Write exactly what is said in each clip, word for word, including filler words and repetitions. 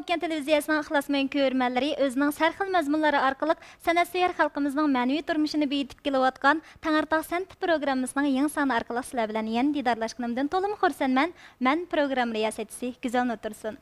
ئىكەن تېلېۋىزىيەسىنىڭ ئىخلاسمەن كۆرۈرمەنلىرى ئۆزىنىڭ سەرخىل مەزمۇنلىرى ئارقىلىق سەنئەتسۆيەر خەلقىمىزنىڭ مەنىۋى تۇرمۇشىنى بېيىتىپ كېلىۋاتقان تەڭرىتاغ سەنئىتى پروگراممىسىنىڭ يېڭى سانى ئارقىلىق سىلەر بىلەن يەنە دىدارلاشقىنىمدىن تولىمۇ خۇرسەنمەن. مەن پروگرامما رىياسەتچىسى گۈزەل نۇرتۇرسۇن.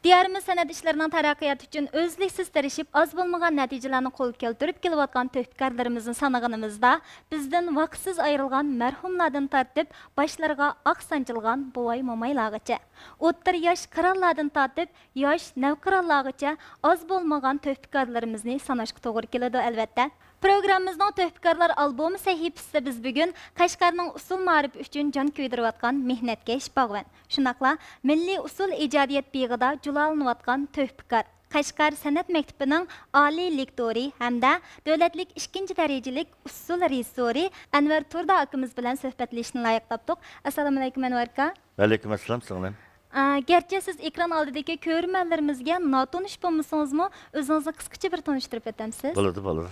دىيارىمىز سەنئەت ئىشلىرىنىڭ تەرەققىياتى ئۈچۈن ئۈزلۈكسىز تىرىشىپ، ئاز بولمىغان نەتىجىلەرنى قولغا كەلتۈرۈپ كېلىۋاتقان تۆھپىكارلىرىمىزنى سانىغىنىمىزدا، بىزدىن ۋاقىتسىز ئايرىلغان مەرھۇملاردىن تارتىپ، باشلىرىغا ئاق سانجىلغان بوۋاي-مومايلارغىچە، ئوتتۇرا ياش قىرانلاردىن تارتىپ، ياش نەۋقىرانلارغىچە ئاز بولمىغان تۆھپىكارلىرىمىزنى ساناشقا توغرا كېلىدۇ، ئەلۋەتتە. پروگراممىمىزنىڭ تۆھپىكارلار ئالبومى سەھىپىسىدە بىز بۈگۈن قەشقەرنىڭ ئۇسسۇل مائارىپى ئۈچۈن جان كۆيدۈرۈۋاتقان مېھنەتكەش باغۋەن، شۇنداقلا مىللىي ئۇسسۇل ئىجادىيەت بېغىدا جۇلالىنىۋاتقان تۆھپىكار، قەشقەر سەنئەت مەكتىپىنىڭ ئالىي لېكتورى ھەمدە دۆلەتلىك ئىككىنچى دەرىجىلىك ئۇسسۇل رېژىسسورى ئەنۋەر تۇردى ئاكىمىز بىلەن سۆھبەتلىشىشنى لايىق تاپتۇق. ئەسسالامۇئەلەيكۇم، ئەنۋەر ئاكا. ۋەئەلەيكۇم ئەسسالام، سىڭلىم. ئا، گەرچە سىز ئېكران ئالدىدىكى كۆرۈرمەنلىرىمىزگە ناتونۇش بولمىسىڭىزمۇ، ئۆزىڭىزنى قىسقىچە بىر تونۇشتۇرۇپ ئۆتەمسىز؟ بولىدۇ، بولىدۇ.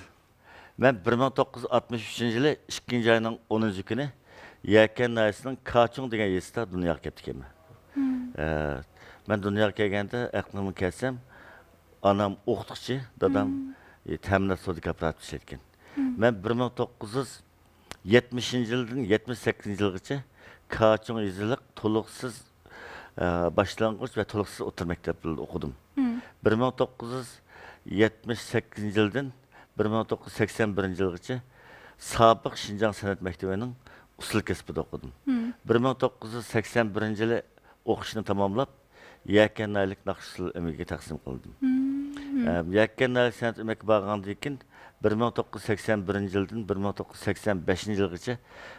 مەن بىر مىڭ توققۇز يۈز ئاتمىش ئۈچىنچى يىلى ئىككىنچى ئاينىڭ ئونىنچى كۈنى يەكەن ناھىيەسىنىڭ كاچۇڭ دېگەن يېزىسىدا دۇنياغا كەپتىكەنمەن. مم. ئە، مەن دۇنياغا كەلگەندە، ئەقلىمگە كەلسەم، ئانام ئوقۇتقۇچى، دادام، مم، ئى، تەمىنات سودا كوپىراتىپىدا ئىشلەيدىكەن. مم. مەن بىر مىڭ توققۇز يۈز يەتمىشىنچى يىلدىن يەتمىش سەككىزىنچى يىلغىچە كاچۇڭ يېزىلىق تولۇقسىز، ئە، باشلانغۇچ ۋە تولۇقسىز ئوتتۇرا مەكتەپلەردە ئوقۇدۇم. مم. بىر مىڭ توققۇز يۈز يەتمىش سەككىزىنچى يىلدىن بىر مىڭ توققۇز يۈز سەكسەن بىرىنچى يىلغىچە سابىق شىنجاڭ سەنئەت مەكتىۋىنىڭ ئۇسسۇل كەسپىدە ئوقۇدۇم. مم. بىر مىڭ توققۇز يۈز سەكسەن بىرىنچى يىلى ئوقۇشنى تاماملاپ، يەكەن ناھىيەلىك ناخشا ئۇسسۇل ئۆمىكىگە تەقسىم قىلىندىم. مم. ئەم، يەكەن ناھىيەلىك سەنئەت ئۆمىكىگە بارغاندىن كېيىن، بىر مىڭ توققۇز يۈز سەكسەن بىرىنچى يىلدىن بىر مىڭ توققۇز يۈز سەكسەن بەشىنچى يىلغىچە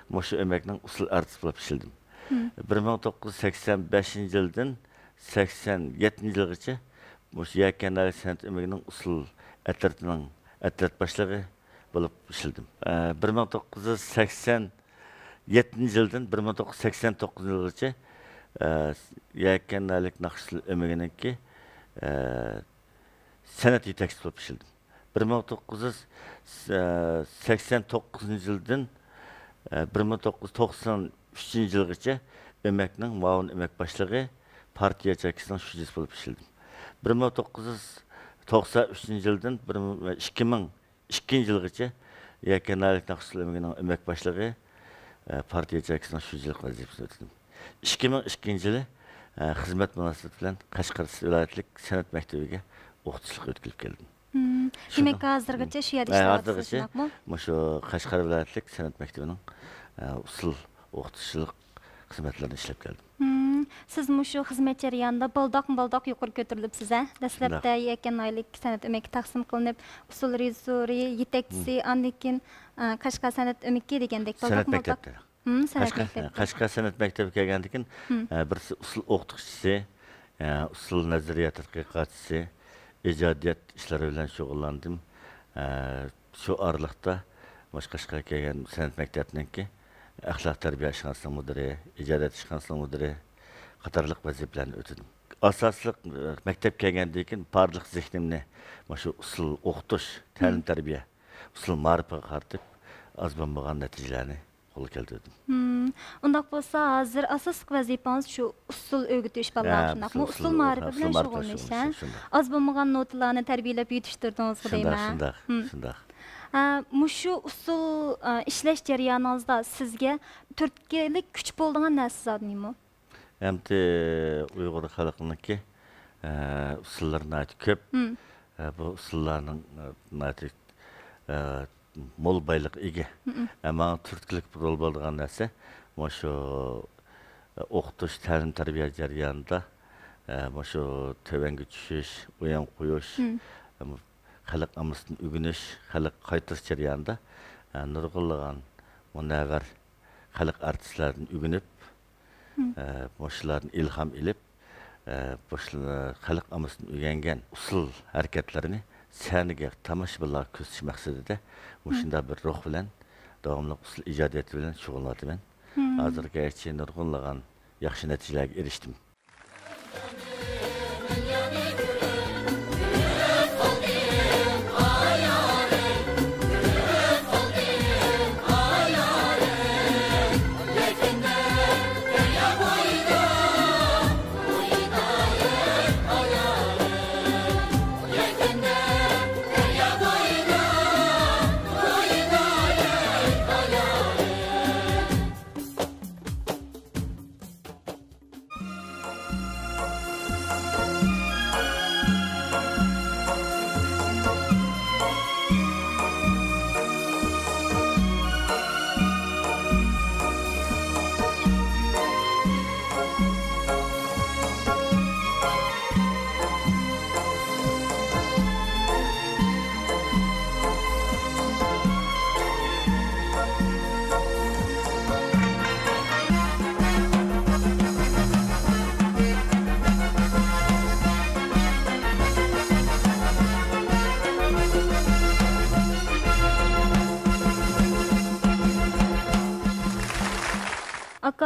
مۇشۇ ئۆمەكنىڭ ئۇسسۇل ئارتىسى بولۇپ ئىشلىدىم. مم. بىر مىڭ توققۇز يۈز سەكسەن بەشىنچى يىلدىن سەكسەن يەتتىنچى يىلغىچە مۇشۇ يەكەن ناھىيەلىك سەنئەت ئۆمىكىنىڭ ئۇسسۇل ئەترىتىنىڭ ئەترەت باشلىقى بولۇپ ئىشلىدىم. ئە، بىر مىڭ توققۇز يۈز سەكسەن يەتتىنچى يىلدىن بىر مىڭ توققۇز يۈز سەكسەن توققۇزىنچى يىلغىچە، ئە، يەكەن ناھىيەلىك ناخشا ئۇسسۇل ئۆمىكىنىڭكى، ئە، سەنئەت يېتەكچىسى بولۇپ ئىشلىدىم. بىر مىڭ توققۇز يۈز سەكسەن توققۇزىنچى يىلدىن، ئە، بىر مىڭ توققۇز يۈز توقسان ئۈچىنچى يىلغىچە ئۆمەكنىڭ مۇئاۋىن ئۆمەك باشلىقى، پارتىيە ياچېيكىسىنىڭ شۇجىسى بولۇپ ئىشلىدىم. بىر مىڭ توققۇز يۈز توقسان ئۈچىنچى يىلدىن بىر مىڭ، ئىككى مىڭ ئىككىنچى يىلغىچە يەكەن ناھىيەلىك ناخشا ئۇسسۇل ئۆمىكىنىڭ ئۆمەك باشلىقى، ئە، پارتىيە ياچېيكىسىنىڭ شۇجىلىق ۋەزىپىسىنى ئۆتىدىم. ئىككى مىڭ ئىككىنچى يىلى، ئە، خىزمەت مۇناسىۋىتى بىلەن قەشقەر ۋىلايەتلىك سەنئەت مەكتىپىگە ئوقۇتقۇچىلىققا ئۆتكىلىپ كەلدىم. مم. شۇنىڭ، دېمەك، ھازىرغىچە شۇ يەردە ھە، ئىشلەۋاتىسىز، ھازىرغىچە شۇنداقمۇ؟ مۇشۇ قەشقەر ۋىلايەتلىك سەنئەت مەكتىپىنىڭ، ئە، ئۇسسۇل ئوقۇتقۇچىلىق خىزمەتلىرىنى ئىشلەپ كەلدىم. مم. سىز مۇشۇ خىزمەت جەريانىدا بالداقمۇ بالداق يۇقىرى كۆتۈرۈلۈپسىز، ھە؟ دەسلەپتە شۇنداق. يەكەن ناھىيەلىك سەنئەت ئۆمىكى تەقسىم قىلىنىپ، ئۇسسۇل رېژىسسورى، يېتەكچىسى، مم، ئاندىن كېيىن، ئە، قەشقەر سەنئەت ئۆمىكى دېگەندەك سەنئەت بالداقمۇ بالداق. مەكتەپتە. مم، سەنئەت قەشقەر، مەكتەپتە. قەشقەر سەنئەت مەكتەپكە كەلگەندىن كېيىن، مم، ئە، بىرسى ئۇسسۇل ئوقۇتقۇچىسى، ئە، ئۇسسۇل نەزەرىيە تەتقىقاتچىسى، ئىجادىيەت ئىشلىرى بىلەن شۇغۇللاندىم. ئە، شۇ ئارىلىقتا مۇشۇ قەشقەرگە كەلگەن سەنئەت مەكتەپنىڭكى ئەخلاق تەربىيە ئىشخانىسىنىڭ مۇدىرى، ئىجادىيەت ئىشخانىسىنىڭ مۇدىرى قاتارلىق ۋەزىپىلەرنى ئۆتىدىم. ئاساسلىق، ئە، مەكتەپكە كەلگەندىن كېيىن بارلىق زېھنىمنى مۇشۇ ئۇسسۇل ئوقۇتۇش، تەلىم-تەربىيە، ئۇسسۇل مائارىپىغا قارىتىپ، ئاز بولمىغان نەتىجىلەرنى قولغا كەلتۈردۈم. مم. ئۇنداق بولسا، ھازىر ئاساسلىق ۋەزىپىڭىز شۇ ئۇسسۇل ئۆگىتىش بالىلارغا، ھە، شۇنداقمۇ؟ ئۇسسۇل، ئۇسسۇل مائارىپى بىلەن شۇغۇللىنىش، ھە؟ شۇنداق. ئاز بولمىغان نوتىلارنى تەربىيەلەپ يېتىشتۈردىڭىز، شۇنداق، دەيمەن. شۇنداق، مم. شۇنداق. ھە، مۇشۇ ئۇسسۇل، ئە، ئىشلەش جەريانىڭىزدا سىزگە تۈرتكىلىك كۈچ بولىدىغان نەرسە زادى نېمە؟ ئەمدى ئۇيغۇر خەلقىنىڭكى، ئە، ئۇسسۇللىرى ناھايىتى كۆپ. مم. ئە، بۇ ئۇسسۇللارنىڭ، ئە، ناھايىتى، ئە، مول بايلىققا ئىگە. مم. ئە، ماڭا تۈرتكىلىك رول بولىدىغان نەرسە، مۇشۇ، ئە، ئوقۇتۇش، تەلىم-تەربىيە جەريانىدا، ئە، مۇشۇ تۆۋەنگە چۈشۈش، ئويۇن قويۇش، مم، ئە، خەلق ئاممىسىدىن ئۆگىنىش، خەلققە قايتۇرۇش جەريانىدا، ئە، نۇرغۇنلىغان مۇنەۋۋەر خەلق ئارتىسلىرىدىن ئۆگىنىپ، مم، ئە، مۇشۇلاردىن ئىلھام ئېلىپ، ئە، مۇشۇ خەلق ئاممىسىدىن ئۆگەنگەن ئۇسسۇل ھەرىكەتلىرىنى سەھنىگە تاماشىبىنلارغا كۆرسىتىش مەقسىتىدە مۇشۇنداق بىر روھ بىلەن داۋاملىق ئۇسسۇل ئىجادىيىتى بىلەن شۇغۇللىنىۋاتىمەن. مم. ھازىرغا كەلگۈچە نۇرغۇنلىغان ياخشى نەتىجىلەرگە ئېرىشتىم.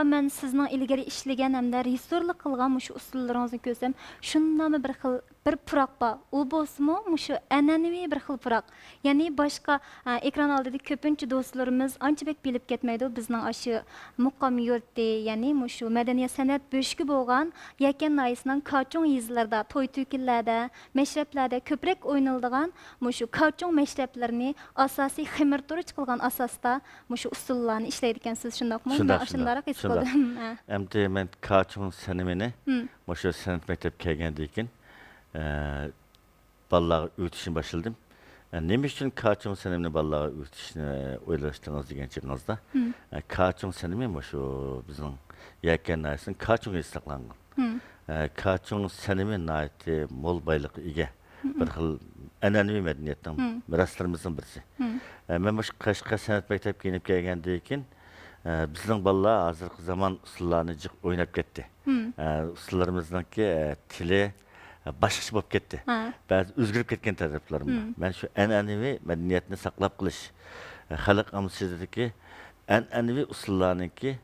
مەن سىزنىڭ ئىلگىرى ئىشلىگەن ھەمدە رېژىسسورلۇق قىلغان مۇشۇ ئۇسسۇللىرىڭىزنى كۆرسەم، شۇنداقمۇ بىر خىل بىر پۇراق بار. ئۇ بولسىمۇ مۇشۇ ئەنئەنىۋى بىر خىل پۇراق. يەنى باشقا، ئە، ئېكران ئالدىدىكى كۆپىنچە دوستلىرىمىز ئانچە بەك بىلىپ كەتمەيدۇ. بىزنىڭ ئاشۇ مۇقام يۇرتى، يەنى مۇشۇ مەدەنىيەت سەنئەت بۆشۈكى بولغان يەكەن ناھىيەسىنىڭ كاچۇڭ يېزىلىرىدا، توي-تۆكۈنلەردە، مەشرەپلەردە كۆپرەك ئوينىلىدىغان مۇشۇ كاچۇڭ مەشرەپلىرىنى ئاساسىي خېمىر تۇرۇچ قىلغان ئاساستا مۇشۇ ئۇسسۇللارنى ئىشلەيدىكەنسىز، شۇنداقمۇ؟ شۇنداق، مەن شۇنداق. ئاشۇنداقراق ھېس قىلدىم. ھە. ئەمدى مەن كاچۇڭ سەنىمىنى مۇشۇ سەنئەت مەكتەپكە كەلگەندىن كېيىن، ئە، بالىلارغا ئۆگىتىشنى باشلىدىم. ئە، نېمە ئۈچۈن كاچۇڭ سەنىمىنى بالىلارغا ئۆگىتىشنى ئويلاشتىڭىز دېگەن چېغىڭىزدا، ئە، كاچۇڭ سەنىمى مۇشۇ بىزنىڭ يەكەن ناھىيەسىنىڭ كاچۇڭ يېزىسىدا ساقلانغان. ئە، كاچۇڭ سەنىمى ناھايىتى مول بايلىققا ئىگە. بىر خىل ئەنئەنىۋى مەدەنىيەتنىڭ مىراسلىرىمىزنىڭ بىرسى. ئە، مەن مۇشۇ قەشقەر سەنئەت مەكتەپكە يېنىپ كەلگەندىن كېيىن، ئە، بىزنىڭ بالىلار ھازىرقى زامان ئۇسسۇللارنى جىق ئويناپ كەتتى. ئە، ئۇسسۇللىرىمىزنىڭكى، ئە، تىلى، ئە، باشقىچە بولۇپ كەتتى. بەزى ئۆزگىرىپ كەتكەن تەرەپلىرىمۇ بار. مەن شۇ ئەنئەنىۋى مەدەنىيەتنى ساقلاپ قېلىش، ئە، خەلق ئاممىسىدىكى ئەنئەنىۋى ئۇسسۇللارنىڭكى،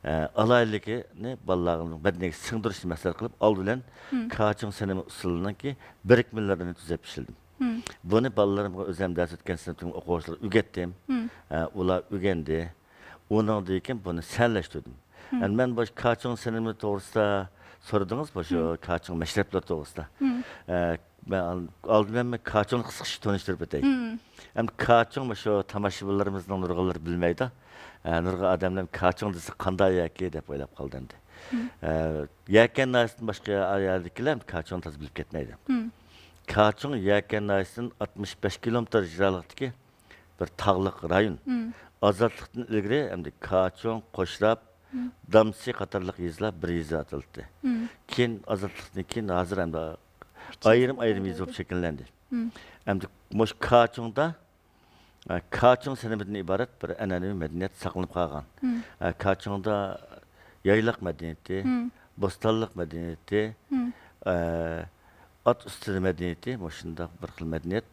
ئە، ئالاھىدىلىكىنى بالىلارنىڭ بەدىنىگە سىڭدۈرۈشنى مەقسەت قىلىپ، ئالدى بىلەن كاچۇڭ سەنىمى ئۇسسۇلىنىڭكى بىرىكمىلىرىنى تۈزەپ ئىشلىدىم. بۇنى بالىلىرىمغا ئۆزۈم دەرس ئۆتكەن سىنىپتىكى ئوقۇغۇچىلارغا ئۆگەتتىم. ئە، ئۇلار ئۆگەندى. ئۇنىڭدىن كېيىن بۇنى سەنلەشتۈردۈم. ئەمدى مەن بۇ كاچۇڭ سەنىمى توغرىسىدا سورىدىڭىز، بۇ شۇ كاچۇڭ مەشرەپلىرى توغرىسىدا. ئە، مەن ئال-، ئالدى بىلەن مەن كاچۇڭنى قىسقىچە تونۇشتۇرۇپ ئۆتەي. ئەمدى كاچۇڭ مۇشۇ تاماشىبىنلىرىمىزنىڭ نۇرغۇنلىرى بىلمەيدۇ. ئە، نۇرغۇن ئادەملەر كاچۇڭ دېسە قانداق ياكى دەپ ئويلاپ قالدى ئەمدى. ئە، يەكەن ناھىيەسىدىن باشقا يەردىكىلەر كاچۇڭنى تازا بىلىپ كەتمەيدۇ. كاچۇڭ يەكەن ناھىيەسىدىن ئاتمىش بەش كىلومېتىر يىراقلىقتىكى بىر تاغلىق رايون. ئازادلىقتىن ئىلگىرى ئەمدى كاچۇڭ، قوشراپ، دامسى قاتارلىق يېزىلار بىر يېزا ئاتىلاتتى. كېيىن ئازادلىقتىن كېيىن ھازىر ئەمدى ئايرىم-ئايرىم يېزا بولۇپ شەكىللەندى. ئەمدى مۇشۇ كاچۇڭدا، ئە، كاچۇڭ سەنىمىدىن ئىبارەت بىر ئەنئەنىۋى مەدەنىيەت ساقلىنىپ قالغان. ئە، كاچۇڭدا يايلاق مەدەنىيىتى، بوستانلىق مەدەنىيىتى، ئە، ئات ئۈستىدە مەدەنىيىتى، مۇشۇنداق بىر خىل مەدەنىيەت،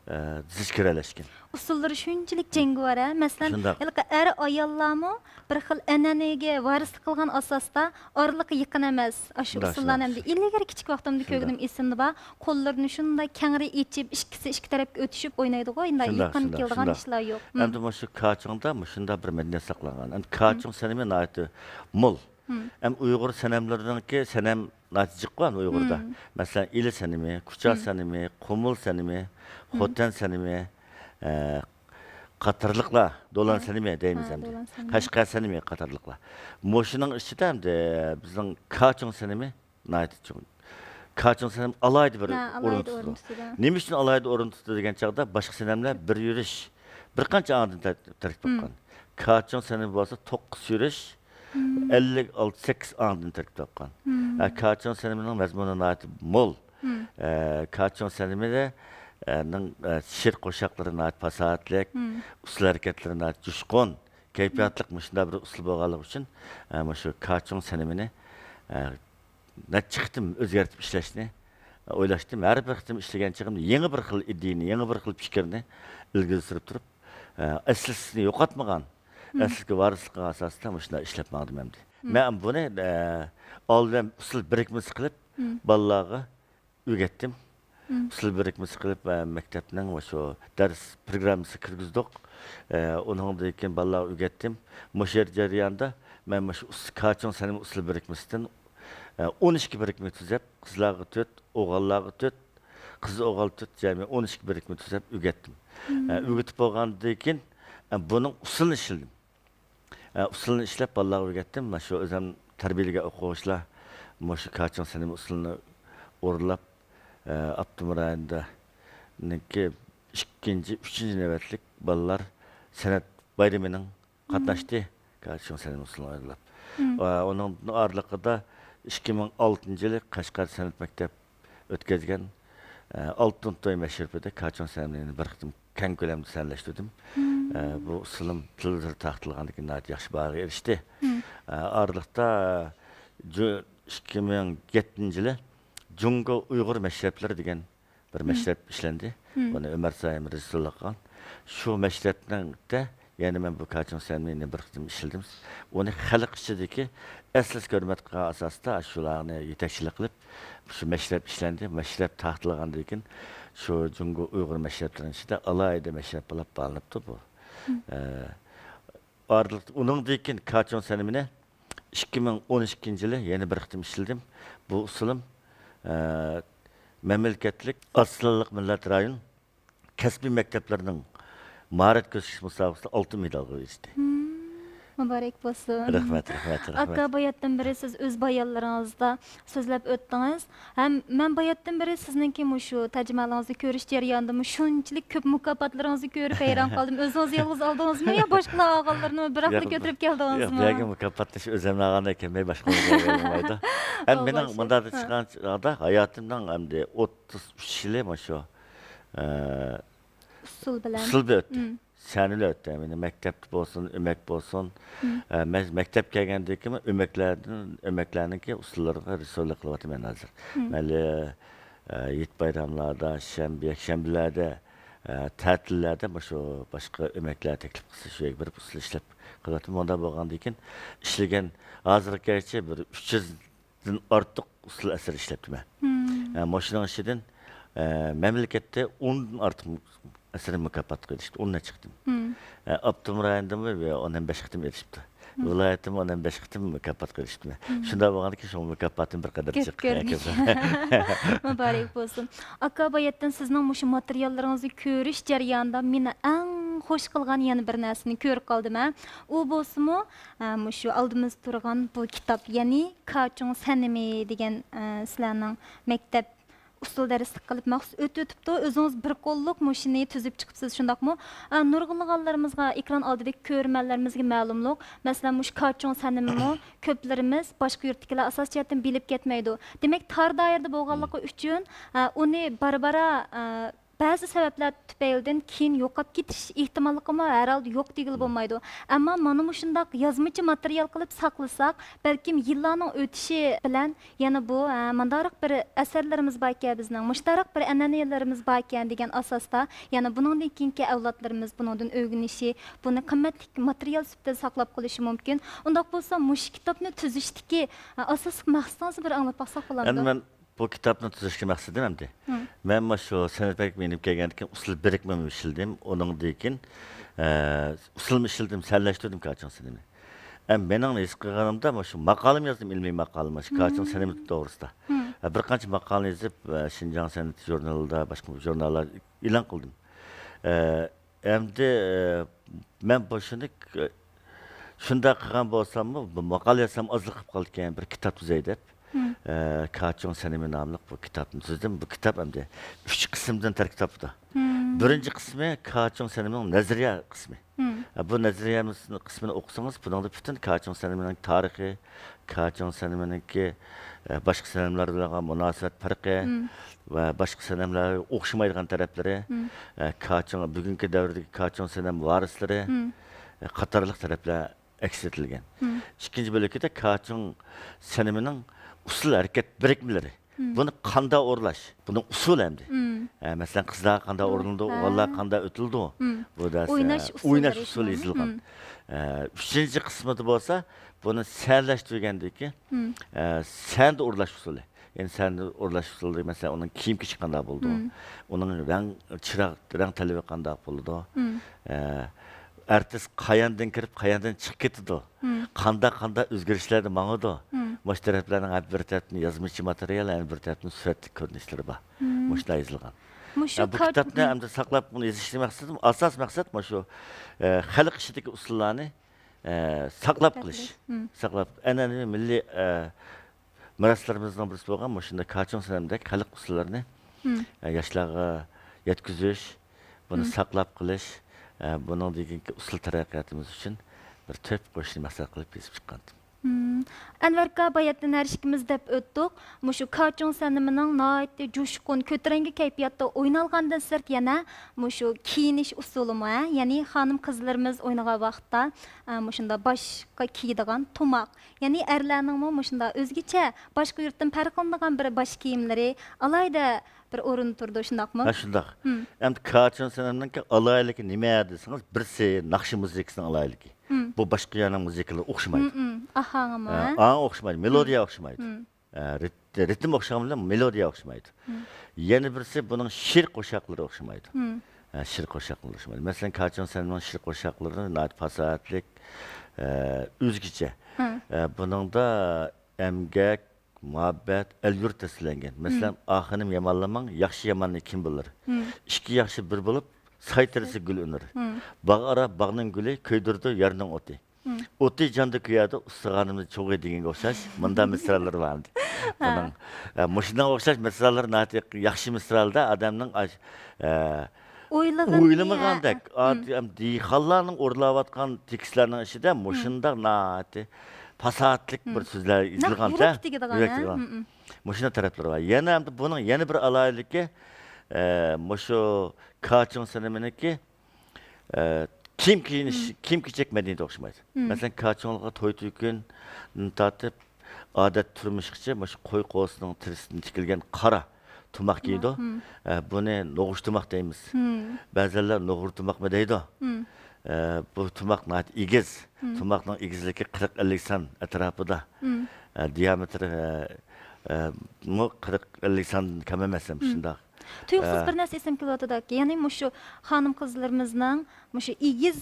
ئە، زىچ گىرەلەشكەن. ئۇسسۇللىرى شۇنچىلىك جەڭگىۋار، ھە؟ مەسىلەن، شۇنداق. ھېلىقى ئەر-ئاياللارمۇ بىر خىل ئەنئەنىگە ۋارىسلىق قىلغان ئاساستا ئارىلىقى يېقىن ئەمەس. ئاشۇ شۇنداق، ئۇسسۇللارنى شۇنداق. ئەمدى ئىلگىرى كىچىك ۋاقتىمدا شۇنداق. كۆرگىنىم ئېسىمدە بار. قوللىرىنى شۇنداق كەڭرى ئېچىپ، ئىككىسى ئىككى تەرەپكە ئۆتۈشۈپ ئوينايدىغۇ، شۇنداق يېقىن شۇنداق، كېلىدىغان شۇنداق. ئىشلار يوق. ئەمدى مۇشۇ كاچۇڭدا مۇشۇنداق بىر مەدەنىيەت ساقلانغان. ئەمدى كاچۇڭ سەنىمى ناھايىتى مول. ئەمدى ئۇيغۇر سەنەملىرىنىڭكى سەنەم ناھايىتى جىق بار ئۇيغۇردا. مەسىلەن، ئىلى سەنىمى، كۇچا سەنىمى، قۇمۇل سەنىمى، خوتەن سەنىمى، ئە، قاتارلىقلار، دولان سەنىمى دەيمىز ھە، ئەمدى. دولان سەنىمى. قەشقەر سەنىمى قاتارلىقلار. مۇشۇنىڭ ئىچىدە ئەمدى بىزنىڭ كاچۇڭ سەنىمى ناھايىتى چوڭ. كاچۇڭ سەنەم ئالاھىدە بىر ھە، ئورۇن ئالاھىدە ئورۇن تۇتىدۇ. تۇتىدۇ. نېمە ئۈچۈن ئالاھىدە ئورۇن تۇتىدۇ دېگەن چاغدا، باشقا سەنەملەر بىر يۈرۈش، بىر قانچە ئاڭدىن تەر-، تەركىب تاپقان. كاچۇڭ سەنىمى بولسا توققۇز يۈرۈش، ئەللىك ئالتە، سەككىز ئاڭدىن تەركىب تاپقان. ھە، كاچۇڭ سەنىمىنىڭ مەزمۇنى ناھايىتى مول. ھە، كاچۇڭ سەنىمىدە، ئە، نىڭ، ئە، شېئىر قوشاقلىرى ناھايىتى پاساھەتلىك، ئۇسسۇل ھەرىكەتلىرى ناھايىتى جۇشقۇن، كەيپىياتلىق مۇشۇنداق بىر ئۇسسۇل بولغانلىقى ئۈچۈن، ئە، مۇشۇ كاچۇڭ سەنىمىنى، ئە، نەچچە قېتىم ئۆزگەرتىپ ئىشلەشنى ئويلاشتىم. ھەر بىر قېتىم ئىشلىگەن چېغىمدا يېڭى بىر خىل ئىدىيىنى، يېڭى بىر خىل پىكىرنى ئىلگىرى سۈرۈپ تۇرۇپ، ئە، ئەسلىسىنى يوقاتمىغان، ئەسلىدىكى ۋارىسلىقىغا ئاساسەن مۇشۇنداق ئىشلەپ ماڭدىم ئەمدى. مەن بۇنى، ئە، ئالدى بىلەن ئۇسسۇل بىرىكمىسى قىلىپ، بالىلارغا ئۆگەتتىم. ئۇسسۇل بىرىكمىسى قىلىپ، ئە، مەكتەپنىڭ مۇشۇ دەرس پروگراممىسىغا كىرگۈزدۇق. ئە، ئۇنىڭدىن كېيىن بالىلارغا ئۆگەتتىم. مۇشۇ يەر جەريانىدا مەن مۇشۇ ئۇس-، كاچۇڭ سەنىمى ئۇسسۇل بىرىكمىسىدىن، ئە، ئون ئىككى بىرىكمە تۈزەپ، قىزلارغا تۆت، ئوغۇللارغا تۆت، قىز ئوغۇل تۆت، جەمئىي ئون ئىككى بىرىكمە تۈزەپ ئۆگەتتىم. ئە، ئۆگىتىپ بولغاندىن كېيىن، ئە، بۇنىڭ ئۇسۇلىنى ئىشلىدىم. ئە، ئۇسۇلىنى ئىشلەپ، بالىلارغا ئۆگەتتىم. مانا شۇ ئۆزۈم تەربىيەلىگەن ئوقۇغۇچىلار مۇشۇ كاچىڭ سەنىمى ئۇسۇلىنى ئورۇنلاپ، ئە، ئاپتونوم رايوندا نىڭكى ئىككىنچى، ئۈچىنچى نۆۋەتلىك بالىلار سەنئەت بايرىمىنىڭ قاتناشتى كاچىڭ سەنىمى ئۇسۇلىنى ئورۇنلاپ. ئە، ئۇنىڭ ئارىلىقىدا ئىككى مىڭ ئالتىنچى يىلى قەشقەر سەنئەت مەكتەپ ئۆتكۈزگەن، ئە، ئالتۇن توي مەشرىپىدە كاچىڭ سەنىمىنى بىر قېتىم كەڭ كۆلەمدە سەنلەشتۈردۈم. ئە، بۇ ئۇسسۇلۇم تېلېۋىزوردا تارقىتىلغاندىن كېيىن ناھايىتى ياخشى باھاغا ئېرىشتى. ئە، ئارىلىقتا، جۇ-، ئىككى مىڭ يەتتىنچى يىلى جۇڭگو ئۇيغۇر مەشرەپلىرى دېگەن بىر مەشرەپ ئىشلەندى. بۇنى ئۆمەر سايىم رېژىسسورلۇق قىلغان. شۇ مەشرەپنىڭدە يەنە مەن بۇ كاچۇڭ سەنىمىنى بىر قېتىم ئىشلىدىم. ئۇنى خەلق ئىچىدىكى ئەسلىسى ھۆرمەت قىلغان ئاساستا شۇلارنى يېتەكچىلىك قىلىپ، شۇ مەشرەپ ئىشلەندى. مەشرەپ تارقىتىلغاندىن كېيىن، شۇ جۇڭگو ئۇيغۇر مەشرەپلىرىنىڭ ئىچىدە ئالاھىدە مەشرەپ بولۇپ بالىنىپتۇ بۇ. ئە، ئارىلىقتا ئۇنىڭدىن كېيىن كاچۇڭ سەنىمىنى ئىككى مىڭ ئون ئىككىنچى يىلى يەنە بىر قېتىم ئىشلىدىم. بۇ ئۇسۇلۇم، ئە، مەملىكەتلىك ئاز سانلىق مىللەت رايون كەسپىي مەكتەپلىرىنىڭ ماھارەت كۆرسىتىش مۇسابىقىسىدە ئالتۇن مېدالغا ئېرىشتى. مۇبارەك بولسۇن. رەھمەت، رەھمەت، رەھمەت. ئاكا، باياتتىن بېرى سىز ئۆز بايانلىرىڭىزدا سۆزلەپ ئۆتتىڭىز. ھەم مەن باياتتىن بېرى سىزنىڭكى مۇشۇ تەرجىمىھالىڭىزنى كۆرۈش جەريانىدىمۇ شۇنچىلىك كۆپ مۇكاپاتلىرىڭىزنى كۆرۈپ ھەيران قالدىم. ئۆزىڭىز يالغۇز ئالدىڭىزمۇ يا باشقىلار ئالغانلىرىنى بىراقلا ياق، كۆتۈرۈپ ياق، كەلدىڭىزمۇ؟ بۇ يەرگە مۇكاپاتنى ئۆزۈملا ئالغاندەك كەلمەي باشقىلارغا بولمايدۇ. ھەم مېنىڭ مۇنداق چىققان چاغدا ھاياتىمنىڭ ئەمدى ئوتتۇز ئۈچ يىلى مۇشۇ، ئە، ئۇسسۇل بىلەن. ئۇسسۇل بىلەن ئۆتتى. سەھنىلەر ئۆتتى. يەنى مەكتەپتە بولسۇن، ئۆمەك بولسۇن. ئە، مەن مەكتەپكە كەلگەندىن كېيىن ئۆمەكلەردىن، ئۆمەكلەرنىڭكى ئۇسسۇللىرىغا رېسسورلۇق قىلىۋاتىمەن ھازىر. مەيلى، ئە، ھېيت بايراملاردا، شەنبە، يەكشەنبىلەردە، ئە، تەتىللەردە مۇشۇ باشقا ئۆمەكلەر تەكلىپ قىلسا، شۇ يەرگە بېرىپ ئۇسسۇل ئىشلەپ قىلىۋاتىمەن. مۇنداق بولغاندىن كېيىن ئىشلىگەن، ھازىرغىچە بىر ئۈچ يۈز دىن ئارتۇق ئۇسسۇل ئەسەر ئىشلەپتىمەن. ئە، مۇشۇنىڭ ئىچىدىن، ئە، مەملىكەتتە ئوندىن ئارتۇق ئەسەر مۇكاپاتقا ئېرىشتى، ئون نەچچە قېتىم. ئە، ئاپتونوم رايوندىمۇ ئون بەش قېتىم ئېرىشىپتۇ. ۋىلايەتتىمۇ ئون بەش قېتىم مۇكاپاتقا ئېرىشىپتىمەن. شۇنداق بولغاندىكىن شۇ مۇكاپاتىم بىر قەدەر كۆپ جىق. كۆرۈنۈش. مۇبارەك بولسۇن. ئاكا، باياتتىن سىزنىڭ مۇشۇ ماتېرىياللىرىڭىزنى كۆرۈش جەريانىدا مېنى ئەڭ خوش قىلغان يەنە بىر نەرسىنى كۆرۈپ قالدىم، ھە. ئۇ بولسىمۇ، ھە، مۇشۇ ئالدىمىزدا تۇرغان بۇ كىتاب، يەنى كاچۇڭ سەنىمى دېگەن، ئە، سىلەرنىڭ مەكتەپ ئۇسسۇل دەرسلىك قىلىپ مەخسۇس ئۆتۈۋېتىپتۇ. ئۆزىڭىز بىر قوللۇق مۇشۇنى تۈزۈپ چىقىپسىز، شۇنداقمۇ؟ ئە، نۇرغۇنلىغانلىرىمىزغا، ئېكران ئالدىدىكى كۆرۈرمەنلىرىمىزگە مەلۇملۇق. مەسىلەن، مۇشۇ كاچۇڭ سەنىمىمۇ كۆپلىرىمىز باشقا يۇرتتىكىلەر ئاساسىي جەھەتتىن بىلىپ كەتمەيدۇ. دېمەك، تار دائىرىدە بولغانلىقى ئۈچۈن، ئە، ئۇنى بارا-بارا، ئە، بەزى سەۋەبلەر تۈپەيلىدىن كېيىن يوقاپ كېتىش ئېھتىماللىقىمۇ ھەر ھالدا يوق دېگىلى بولمايدۇ. ئەمما مانا مۇشۇنداق يازمىچە ماتېرىيال قىلىپ ساقلىساق، بەلكىم يىللارنىڭ ئۆتۈشى بىلەن يەنە بۇ، ھە، مۇنداقراق بىر ئەسەرلىرىمىز باركەن بىزنىڭ، مۇشۇنداقراق بىر ئەنئەنىلىرىمىز باركەن دېگەن ئاساستا، يەنە بۇنىڭدىن كېيىنكى ئەۋلادلىرىمىز بۇنىڭدىن ئۆگىنىشى، بۇنى قىممەتلىك ماتېرىيال سۈپىتىدە ساقلاپ قېلىشى مۇمكىن. ئۇنداق بولسا مۇشۇ كىتابنى تۈزۈشتىكى، ھە، ئاساسلىق مەقسىتىڭىزنى بىر ئاڭلاپ باقساق بولامدۇ؟ ئەمدى مەن بۇ كىتابنى تۈزۈشكە مەقسىتىم ئەمدى. مەن مۇشۇ سەنئەت مەكتىپىگە مېنىپ كەلگەندىن كېيىن ئۇسسۇل بىرىكمىمۇ ئىشلىدىم. ئۇنىڭدىن كېيىن، ئە، ئۇسسۇلمۇ ئىشلىدىم، سەنلەشتۈردۈم كاچۇڭ سەنىمى. ئە، مېنىڭ ھېس قىلغىنىمدا مۇشۇ ماقالىمۇ يازدىم، ئىلمىي ماقالە مۇشۇ كاچۇڭ سەنىمى توغرىسىدا. ئە، بىر قانچە ماقالىنى يېزىپ، ئە، شىنجاڭ سەنئىتى ژۇرنىلىدا، باشقا ژۇرناللار ئېلان قىلدىم. ئە، ئەمدى، ئە، مەن بۇ شۇنى، ئە، شۇنداق قىلغان بولساممۇ، بۇ ماقالە يازسام ئازلىق قىلىپ قالىدىكەن، بىر كىتاب تۈزەي دەپ، ئە، كاچۇڭ سەنىمى ناملىق بۇ كىتابنى تۈزدۈم. بۇ كىتاب ئەمدى ئۈچ قىسىمدىن تەركىب تاپىدۇ. بىرىنچى قىسمى كاچۇڭ سەنىمىنىڭ نەزەرىيە قىسمى. ئە، بۇ نەزەرىيە قىسمىنى ئوقۇسىڭىز، بۇنىڭدا پۈتۈن كاچۇڭ سەنىمىنىڭ تارىخى، كاچۇڭ سەنىمىنىڭكى، ئە، باشقا سەنەملەر بىلەن بولغان مۇناسىۋەت پەرقى ۋە باشقا سەنەملەرگە ئوخشىمايدىغان تەرەپلىرى، ئە، كاچۇڭ، بۈگۈنكى دەۋردىكى كاچۇڭ سەنەم ۋارىسلىرى، ئە، قاتارلىق تەرەپلەر ئەكس ئېتىلگەن. ئىككىنچى بۆلىكىدە كاچۇڭ سەنىمىنىڭ ئۇسسۇل ھەرىكەت بىرىكمىلىرى. بۇنى قانداق ئورۇنلاش؟ بۇنىڭ ئۇسۇلى ئەمدى. ئە، مەسىلەن، قىزلارغا قانداق ئورۇنلىنىدۇ، ئوغۇللارغا قانداق ئۆتۈلىدۇ؟ بۇ دەرسلەر ئويناش ئۇسۇلى يېزىلغان. ئە، ئۈچىنچى قىسمىدا بولسا، بۇنى سەنلەشتۈرگەندىكى، ئە، سەھنىدە ئورۇنلاش ئۇسۇلى. يەنى سەھنىدە ئورۇنلاش ئۇسۇلى، مەسىلەن، ئۇنىڭ كىيىم-كېچىكى قانداق بولىدۇ؟ ئۇنىڭ رەڭ، چىراغ، رەڭ تەلىپى قانداق بولىدۇ؟ ئە، ئارتىس قاياندىن كىرىپ، قاياندىن چىقىپ كېتىدۇ؟ قانداق، قانداق ئۆزگىرىشلەردە ماڭىدۇ؟ مۇشۇ تەرەپلەرنىڭ ھەم بىر تەرەپتىن يازمىچە ماتېرىيال، ھەم بىر تەرەپتىن سۈرەتلىك كۆرۈنۈشلىرى بار. مۇشۇنداق يېزىلغان. مۇشۇ ئە، بۇ كىتابنى ئەمدى ساقلاپ، بۇنى يېزىشنىڭ مەقسىتىم، ئاساسىي مەقسەت مۇشۇ، ئە، خەلق ئىچىدىكى ئۇسسۇللارنى، ئە، ساقلاپ قېلىش. ساقلاپ، ئەنئەنىۋى مىللىي، ئە، مىراسلىرىمىزنىڭ بىرسى بولغان مۇشۇنداق كاچۇڭ سەنەمدەك خەلق ئۇسسۇللىرىنى، ئە، ياشلارغا يەتكۈزۈش، بۇنى ساقلاپ قېلىش، ئە، بۇنىڭدىن كېيىنكى ئۇسسۇل تەرەققىياتىمىز ئۈچۈن بىر تۆھپە قوشۇشنى مەقسەت قىلىپ يېزىپ چىققانىدىم. مم. ئەنۋەر ئاكا، باياتىن ھەر ئىككىمىز دەپ ئۆتتۇق. مۇشۇ كاچۇڭ سەنىمىنىڭ ناھايىتى جۇشقۇن، كۆتۈرەڭگۈ كەيپىياتتا ئوينالغاندىن سىرت يەنە مۇشۇ كىيىنىش ئۇسۇلىمۇ، ھە؟ يەنى خانىم قىزلىرىمىز ئوينىغان ۋاقىتتا، ئە، مۇشۇنداق باشقا كىيىدىغان تۇماق. يەنى ئەرلەرنىڭمۇ مۇشۇنداق ئۆزگىچە، باشقا يۇرتتىن پەرقلىنىدىغان بىر باش كىيىملىرى، ئالاھىدە بىر ئورۇندا تۇرىدۇ، شۇنداقمۇ؟ ھە، شۇنداق. مم. ئەمدى كاچۇڭ سەنىمنىڭكى ئالاھىدىلىكى نېمە دېسىڭىز، بىرسى ناخشا مۇزىكىسىنىڭ ئالاھىدىلىكى. مم. بۇ باشقا يەرنىڭ مۇزىكىلىرى ئوخشىمايدۇ. مم، مم. ئاھاڭىمۇ، ھە، ھە؟ ئاڭ ئوخشىمايدۇ، مم. مېلودىيە ئوخشىمايدۇ. مم. ھە، رىت-، رىتىم ئوخشىغان بىلەن مېلودىيە ئوخشىمايدۇ. مم. يەنە بىرسى بۇنىڭ شېئىر قوشاقلىرى ئوخشىمايدۇ. مم. ھە، شېئىر قوشاقلىرى ئوخشىمايدۇ. مەسىلەن، كاچۇڭ سەنىمنىڭ شېئىر قوشاقلىرى ناھايىتى پاساھەتلىك، ھە، ئۆزگىچە. ھە. ھە، بۇنىڭدا ئەمگەك، مۇھەببەت، ئەل-يۇرت تەسۋىرلەنگەن. مەسىلەن، مم. ئاخىنىم يامانلىماڭ، ياخشى ياماننى كىم بىلىر؟ مم. ئىككى ياخشى بىر بولۇپ، ساي تېرىسى گۈل ئۈنەر. مم. باغ ئارا باغنىڭ گۈلى، كۆيدۈرىدۇ يارنىڭ ئوتى. مم. ئوتى جاندا كۆيەدۇ، ئۇستىخانىمنى چوغى دېگەنگە ئوخشاش، مۇنداق مىسرالىرى بار ئەمدى. ھە. بۇنىڭ، ئە، مۇشۇنىڭغا ئوخشاش مىسرالار ناھايىتى ياخشى مىسرالدا ئادەمنىڭ ئاش-، ئە، ئويلىغىنى، ئويلىمىغاندەك، ھە. ئادەم دېھقانلارنىڭ ئورۇنلاۋاتقان تېكىستلەرنىڭ ئىچىدە مۇشۇنداق ناھايىتى پاساھەتلىك بىر سۆزلەر يېزىلغاندا، يۈرەك تېگىدىغان، ھە؟ يۈرەك تېگىدىغان. مۇشۇنداق تەرەپلىرى بار. يەنە ئەمدى بۇنىڭ يەنە بىر ئالاھىدىلىكى، ئە، مۇشۇ كاچۇڭ سىنېمىنىڭكى، ئە، كىيىم كىيىنىش، كىيىم كېچەك مەدەنىيىتى ئوخشىمايدۇ. مەسىلەن، كاچۇڭلۇققا توي تۆكۈندىن تارتىپ، ئادەت تۇرمۇشقىچە مۇشۇ قوي قوزىسىنىڭ تېرىسىدىن تىكىلگەن قارا تۇماق كىيىدۇ. ئە، بۇنى نوغۇچ تۇماق دەيمىز. بەزىلەر نوغۇر تۇماقمۇ دەيدۇ. ئە، بۇ تۇماق ناھايىتى ئېگىز. تۇماقنىڭ ئېگىزلىكى قىرىق ئەللىك سان ئەتراپىدا. ئە، دىيامېتىرى، ئە، ئە، مۇ قىرىق ئەللىك ساندىن كەم ئەمەس، شۇنداق. تۇيۇقسىز ئە، بىر نەرسە ئېسىمگە كېلىۋاتىدۇكى، يەنى مۇشۇ خانىم قىزلىرىمىزنىڭ مۇشۇ ئېگىز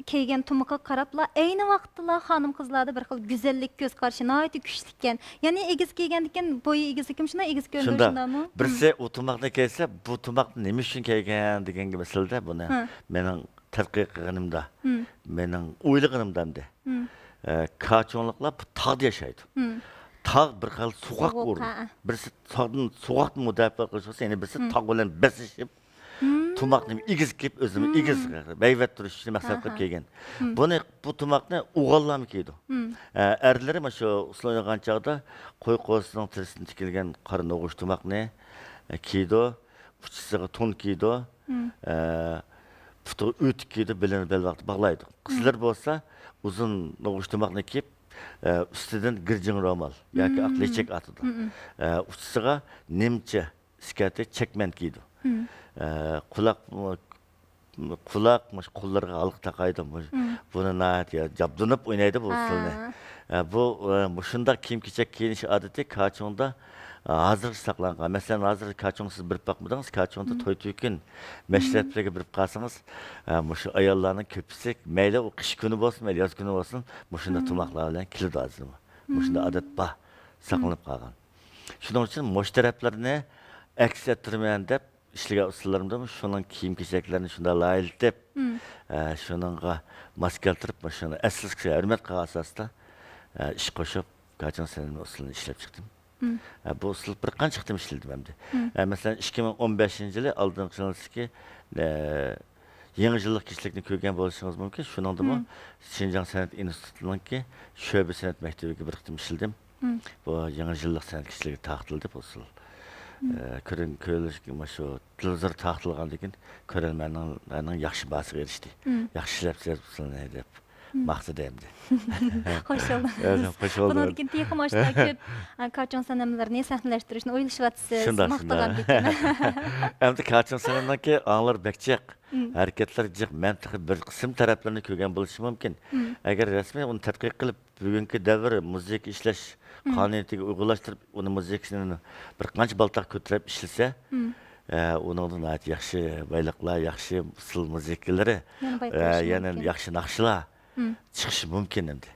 كىيگەن تۇمىقىغا قاراپلا، ئەينى ۋاقىتتىلا خانىم قىزلاردا بىر خىل گۈزەللىك كۆز قارىشى ناھايىتى كۈچلۈككەن. يەنى ئېگىز كىيگەندىكىن بويى ئېگىزلىكىمۇ شۇنداق، ئېگىز كۆرۈنىدۇ، شۇنداقمۇ؟ بىرسى ئۇ تۇماقنى كىيسە، بۇ تۇماقنى نېمە ئۈچۈن كىيگەن دېگەنگە مەسىلىدە بۇنى مېنىڭ تەتقىق قىلغىنىمدا، مېنىڭ ئويلىغىنىمدا ئەمدى، ئە، كاچۇڭلۇقلار بۇ تاغدا ياشايدۇ. تاغ بىر خىل سوغۇق ئورۇن. ھە. بىرسى تاغدىن سوغۇقتىن مۇداپىئە قىلىش بولسا، يەنە بىرسى تاغ بىلەن بېسىشىپ، تۇماقنى ئېگىز كىيىپ، ئۆزىنى ئېگىز ھەيۋەت تۇرۇشنى مەقسەت قىلىپ كىيگەن. بۇنى، بۇ تۇماقنى ئوغۇللارمۇ كىيىدۇ. ئە، ئەرلىرى مانا شۇ ئۇسسۇل ئوينىغان چاغدا قوي قوزىسىنىڭ تېرىسىدىن تىكىلگەن قارا نوغۇچ تۇماقنى، ئە، كىيىدۇ. ئۇچىسىغا تون كىيىدۇ. ئە، پۇتىغا ئۆتۈك كىيىدۇ، بېلىنى بەلباغدا باغلايدۇ. قىزلىرى بولسا ئۇزۇن نوغۇچ تۇماقنى كىيىپ، ئە، ئۈستىدىن گىرجىڭ رومال ياكى ئاق لېچەك ئاتىدۇ. ئە، ئۇچىسىغا نېمچە ئىسكەرتى، چەكمەن كىيىدۇ. ئە، قۇلاق، قۇلاق، مۇشۇ قوللىرىغا ھالقا تاقايدۇ. بۇنى ناھايىتى جابدۇنۇپ ئوينايدۇ بۇ ئۇسسۇلنى. ئە، بۇ، ئە، مۇشۇنداق كىيىم-كېچەك كىيىنىش ئادىتى كاچۇڭدا، ئە، ھازىرغىچە ساقلانغان. مەسىلەن، ھازىر كاچۇڭ سىز بېرىپ باقمىدىڭىز، كاچۇڭدا توي-تۆكۈن، مەشرەپلەرگە بېرىپ قالسىڭىز، ئە، مۇشۇ ئاياللارنىڭ كۆپىسى مەيلى ئۇ قىش كۈنى بولسۇن، مەيلى ياز كۈنى بولسۇن، مۇشۇنداق تۇماقلار بىلەن كېلىدۇ ھازىرمۇ. مۇشۇنداق ئادەت بار، ساقلىنىپ قالغان. شۇنىڭ ئۈچۈن مۇشۇ تەرەپلىرىنى ئەكس ئەتتۈرىمەن دەپ ئىشلىگەن ئۇسسۇللىرىمدىمۇ شۇنىڭ كىيىم-كېچەكلىرىنى شۇنداق لايىھىلىتىپ، ئە، شۇنىڭغا ماس كەلتۈرۈپ، مۇشۇنى ئەسلىگە ھۆرمەت قىلغان ئاساستا، ئە، ئىش قوشۇپ، كاچىڭ سەنەم ئۇسسۇلىنى ئىشلەپ چىقتىم. ئە، بۇ ئۇسسۇل بىر قانچە قېتىم ئىشلىدىم ئەمدى. ئە، مەسىلەن، ئىككى مىڭ ئون بەشىنچى يىلى ئالدىنقى يىلدىكى، ئە، يېڭى يىللىق كېچىلىكنى كۆرگەن بولۇشىڭىز مۇمكىن. شۇنىڭدىمۇ شىنجاڭ سەنئەت ئىنستىتۇتىنىڭكى شۆبە سەنئەت مەكتىۋىگە بىر قېتىم ئىشلىدىم. بۇ يېڭى يىللىق سەنئەت كېچىلىكى تارقىتىلدى بۇ ئۇسسۇل. ئە، كۆرۈن-، كۆرۈلۈشكە، مۇشۇ تېلېۋىزور تارقىتىلغاندىن كېيىن كۆرەرمەنلەرنىڭ ياخشى باھاسىغا ئېرىشتى. ياخشى ئىشلەپسىز ئۇسسۇلنى دەپ ماختىدى ئەمدى. خوش بولدۇم. ئە، خوش بولدۇم. بۇنىڭدىن كېيىن تېخىمۇ ئاشۇنداق كۆپ، ئە، كاچۇڭ سەنەملىرىنى سەھنىلەشتۈرۈشنى ئويلىشىۋاتىسىز، شۇنداق، شۇنداق. ماختىغاندىكىن. ئەمدى كاچىڭ سەنەمنىڭكى ئاڭلىرى بەك جىق، ھەرىكەتلىرى جىق. مەن تېخى بىر قىسىم تەرەپلىرىنى كۆرگەن بولۇشۇم مۇمكىن. ئەگەر رەسمىي ئۇنى تەتقىق قىلىپ، بۈگۈنكى دەۋر مۇزىكا ئىشلەش قانۇنىيىتىگە ئۇيغۇنلاشتۇرۇپ، ئۇنى مۇزىكىسىنى بىر قانچە بالتاق كۆتۈرۈپ ئىشلىسە، ئە، ئۇنىڭدىن ناھايىتى ياخشى بايلىقلار، ياخشى ئۇسسۇل مۇزىكىلىرى، يەنە بايقىلىشى ئە، يەنە مۇمكىن. ياخشى ناخشىلار چىقىشى مۇمكىن ئەمدى.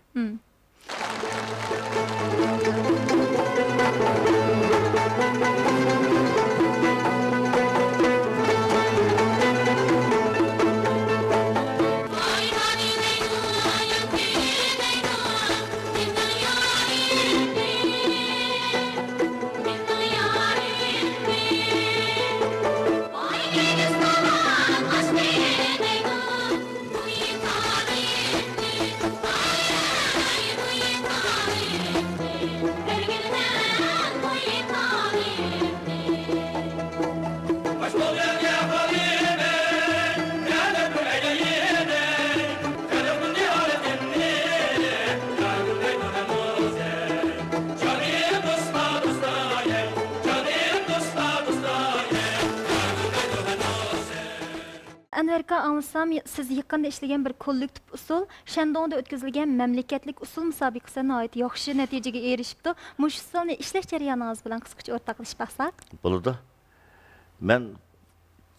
ئەركا، ئاڭلىسام، سىز يېقىندا ئىشلىگەن بىر كوللېكتىپ ئۇسسۇل، شەندۇڭدا ئۆتكۈزۈلگەن مەملىكەتلىك ئۇسسۇل مۇسابىقىسىدە ناھايىتى ياخشى نەتىجىگە ئېرىشىپتۇ. مۇشۇ ئۇسسۇلنى ئىشلەش جەريانىڭىز بىلەن قىسقىچە ئورتاقلىشىپ باقساق. بولىدۇ. مەن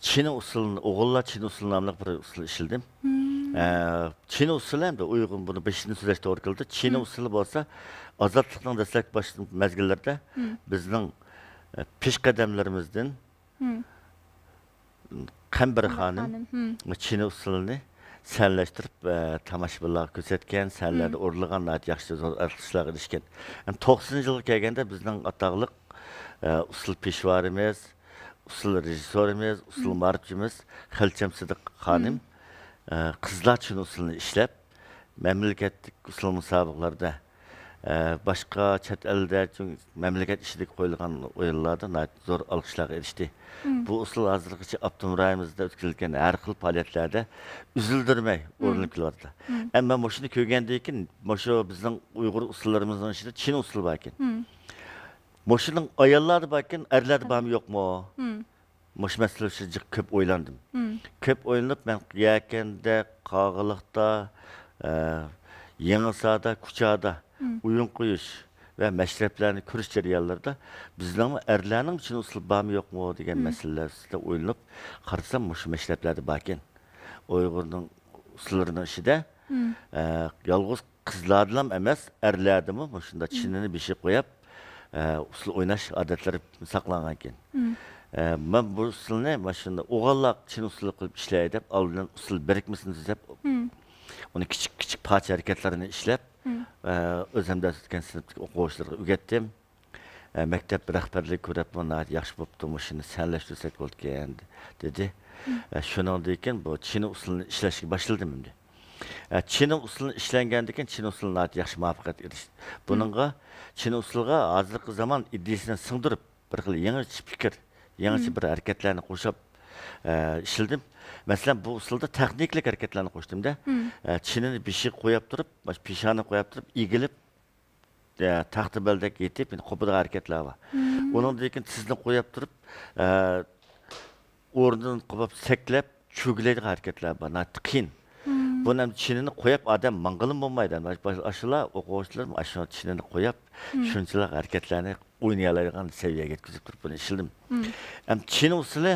چىنا ئۇسسۇلىنى، ئوغۇللار چىنا ئۇسسۇلى ناملىق بىر ئۇسسۇل ئىشلىدىم. ئە، چىنا ئۇسسۇلى ئەمدى ئۇيغۇر، بۇنى بېشىدىن سۆزلەش توغرا كېلىدۇ. چىنا ئۇسسۇلى بولسا ئازادلىقنىڭ دەسلەپكى باش مەزگىللىرىدە بىزنىڭ، ئە، پېشقەدەملىرىمىزدىن قەمبەر خانىم چىنا ئۇسسۇلىنى سەنلەشتۈرۈپ، ئە، تاماشىبىنلارغا كۆرسەتكەن، سەنلەردە ئورۇنلىغان، ناھايىتى ياخشى زور ئالقىشلارغا ئېرىشكەن. ئەمدى توقسىنىنچى يىلغا كەلگەندە بىزنىڭ ئاتاقلىق، ئە، ئۇسسۇل پېشۋارىمىز، ئۇسسۇل رېژىسسورىمىز، ئۇسسۇل مائارىپچىمىز خەلچەم سىدىق خانىم، ئە، قىزلار چىنا ئۇسسۇلىنى ئىشلەپ، مەملىكەتلىك ئۇسسۇل مۇسابىقىلىرىدە، ئە، باشقا چەت ئەلدە، چۈنكى مەملىكەت ئىچىدىكى قويۇلغان ئويۇنلاردا ناھايىتى زور ئالقىشلارغا ئېرىشتى. بۇ ئۇسسۇل ھازىرغىچە ئاپتونوم رايونىمىزدا ئۆتكۈزۈلگەن ھەر خىل پائالىيەتلەردە ئۈزۈلدۈرمەي ئورۇنلىنىپ كېلىۋاتىدۇ. ئەمما مۇشۇنى كۆرگەندىن كېيىن، مۇشۇ بىزنىڭ ئۇيغۇر ئۇسسۇللىرىمىزنىڭ ئىچىدە چىنا ئۇسسۇلى باركەن. مۇشۇنىڭ ئاياللاردا باركەن، ئەرلەردە بارمۇ يوقمۇ؟ مۇشۇ مەسىلە ئۈستىدە جىق كۆپ ئويلاندىم. كۆپ ئويلىنىپ، مەن يەكەندە، قاغىلىقتا، ئە، يېڭىساردا، كۇچادا ئويۇن قويۇش ۋە مەشرەپلەرنى كۆرۈش جەريانلىرىدا بىزنىڭمۇ ئەرلەرنىڭ چىنا ئۇسسۇلى بارمۇ يوقمۇ دېگەن مەسىلىلەر ئۈستىدە ئويلىنىپ قارىسام، مۇشۇ مەشرەپلەردە باركەن. ئۇيغۇرنىڭ ئۇسسۇللىرىنىڭ ئىچىدە، ئە، يالغۇز قىزلاردىلا ئەمەس، ئەرلەردىمۇ مۇشۇنداق چىنىنى بېشىغا قويۇپ، ئە، ئۇسسۇل ئويناش ئادەتلىرى ساقلانغانىكەن. ئە، مەن بۇ ئۇسسۇلنى مانا شۇنداق ئوغۇللار چىن ئۇسسۇلى قىلىپ ئىشلەي دەپ، ئالدىن ئۇسسۇل بىرىكمىسىنى تۈزەپ، ئۇنى كىچىك، كىچىك پارچە ھەرىكەتلەرنى ئىشلەپ، ئە، ئۆزۈم دەرس ئۆتكەن سىنىپتىكى ئوقۇغۇچىلارغا ئۆگەتتىم. ئە، مەكتەپ رەھبەرلىكى كۆرۈپمۇ ناھايىتى ياخشى بوپتۇ، مۇشۇنى سەنلەشتۈرسەك بولىدىكەن، دېدى. ئە، شۇنىڭدىن كېيىن بۇ چىنا ئۇسسۇلىنى ئىشلەشكە باشلىدىم ئەمدى. ئە، چىنا ئۇسسۇلىنى ئىشلەنگەندىن كېيىن چىنا ئۇسسۇلى ناھايىتى ياخشى مۇۋەپپەقىيەتكە ئېرىشتى. بۇنىڭغا چىنا ئۇسسۇلىغا ھازىرقى زامان ئىدىيىسىنى سىڭدۈرۈپ، بىر خىل يېڭىچە پىكىر، يېڭىچە بىر ھەرىكەتلەرنى قوشۇپ، ئە، ئىشلىدىم. مەسىلەن، بۇ ئۇسسۇلدا تېخنىكىلىق ھەرىكەتلەرنى قوشتۇمدە، ئە، چىنىنى بېشىغا قويۇپ تۇرۇپ، مۇشۇ پېشانە قويۇپ تۇرۇپ، ئېگىلىپ، ئە، تەختە بەلدەك يېتىپ، يەنە قوپىدىغان ھەرىكەتلەر بار. ئۇنىڭدىن كېيىن تىزنى قويۇپ تۇرۇپ، ئە، ئورنىدىن قوپۇپ سەكلەپ، چۆگىلەيدىغان ھەرىكەتلەر بار، ناھايىتى قىيىن. بۇنى ئەمدى چىنىنى قويۇپ ئادەم ماڭغىلىمۇ بولمايدۇ. ئەمدى ئاشۇلار، ئوقۇغۇچىلىرىم ئاشۇ چىنىنى قويۇپ، شۇنچىلىك ھەرىكەتلەرنى ئوينىيالايدىغان سەۋىيەگە يەتكۈزۈپ تۇرۇپ بۇنى ئىشلىدىم. ئەمدى چىنا ئۇسسۇلى،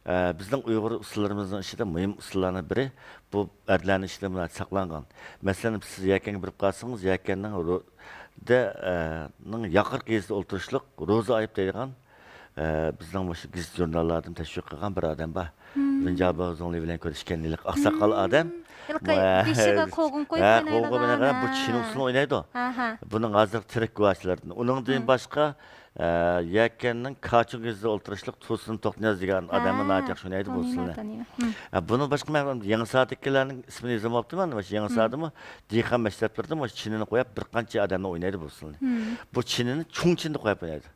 ئە، بىزنىڭ ئۇيغۇر ئۇسسۇللىرىمىزنىڭ ئىچىدە مۇھىم ئۇسسۇللارنىڭ بىرى، بۇ ئەرلەرنىڭ ئىچىدە مۇنداق ساقلانغان. مەسىلەن، سىز يەكەنگە بېرىپ قالسىڭىز، يەكەننىڭ رو-، دە، ئە، نىڭ ياقىرقى يېزىدا ئولتۇرۇشلۇق روزا ئايۇپ دەيدىغان، ئە، بىزنىڭ مۇشۇ گېزىت ژۇرناللاردىن تەشۋىق قىلغان بىر ئادەم بار. رىنجابا زۇڭلى بىلەن كۆرۈشكەن ھېلىقى ئاقساقال ئادەم. ھېلىقى بېشىغا قوغۇن قويۇپ ھە، قوغۇن ئوينايدىغان، بىلەن قارا، بۇ چىن ئۇسسۇلنى ئوينايدۇ. بۇنىڭ ھازىر تىرىك گۇۋاھچىلىرىدىن. ئۇنىڭدىن باشقا، ئە، يەكەننىڭ كاچۇڭ يېزىدا ئولتۇرۇشلۇق تۇرسۇن توختىنىياز دېگەن ئادەممۇ ناھايىتى ياخشى ئوينايدۇ بۇ ئۇسسۇلنى. ھە، بۇنىڭ باشقا مەن يېڭىساردىكىلەرنىڭ ئىسمىنى يېزىۋالماپتىمەن، مۇشۇ يېڭىساردىمۇ دېھقان مەشرەپلىرىدىمۇ چىنىنى قويۇپ، بىر قانچە ئادەملەر ئوينايدۇ بۇ ئۇسسۇلنى. بۇ چىنىنى چوڭ چىنىدە قويۇپ ئوينايدۇ.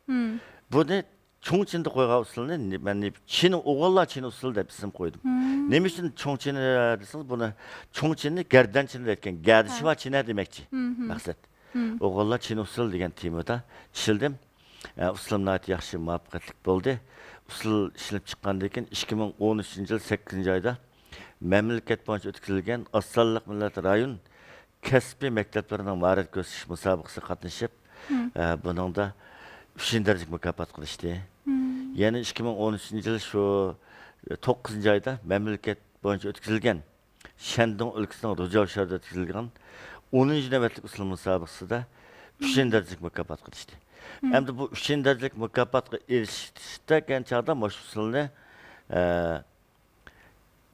بۇنى چوڭ چىنىدە قويغان ئۇسسۇلنى نى-، مەن نى-، چىن ئوغۇللار چىن ئۇسسۇلى دەپ ئىسىم قويدۇم. نېمە ئۈچۈن چوڭ چىنى دېسىڭىز، بۇنى چوڭ چىنى گەردەن چىنى دەيدىكەن، گەدىشى بار چىنە دېمەكچى مەقسەت. ئوغۇللار چىن ئۇسسۇل دېگەن تېمىدا ئىشلىدىم. ئە، ئۇسسۇلۇم ناھايىتى ياخشى، مۇۋەپپەقىيەتلىك بولدى. ئۇسسۇل ئىشلىنىپ چىققاندىن كېيىن، ئىككى مىڭ ئون ئۈچىنچى يىل سەككىزىنچى ئايدا مەملىكەت بويىچە ئۆتكۈزۈلگەن ئاز سانلىق مىللەت رايون كەسپىي مەكتەپلىرىنىڭ ماھارەت كۆرسىتىش مۇسابىقىسىگە قاتنىشىپ، ئە، بۇنىڭدا ئۈچىنچى دەرىجىلىك مۇكاپاتقا ئېرىشتى. يەنە ئىككى مىڭ ئون ئۈچىنچى يىل شۇ توققۇزىنچى ئايدا مەملىكەت بويىچە ئۆتكۈزۈلگەن شەندۇڭ ئۆلكىسىنىڭ رۇجاۋ شەھىرىدە ئۆتكۈزۈلگەن ئونىنچى نۆۋەتلىك ئۇسسۇل مۇسابىقىسىدە ئۈچىنچى دەرىجىلىك مۇكاپاتقا ئېرىشتى. ئەمدى بۇ ئۈچىنچى دەرىجىلىك مۇكاپاتقا ئېرىشتى دېگەن چاغدا مۇشۇ ئۇسسۇلنى، ئە،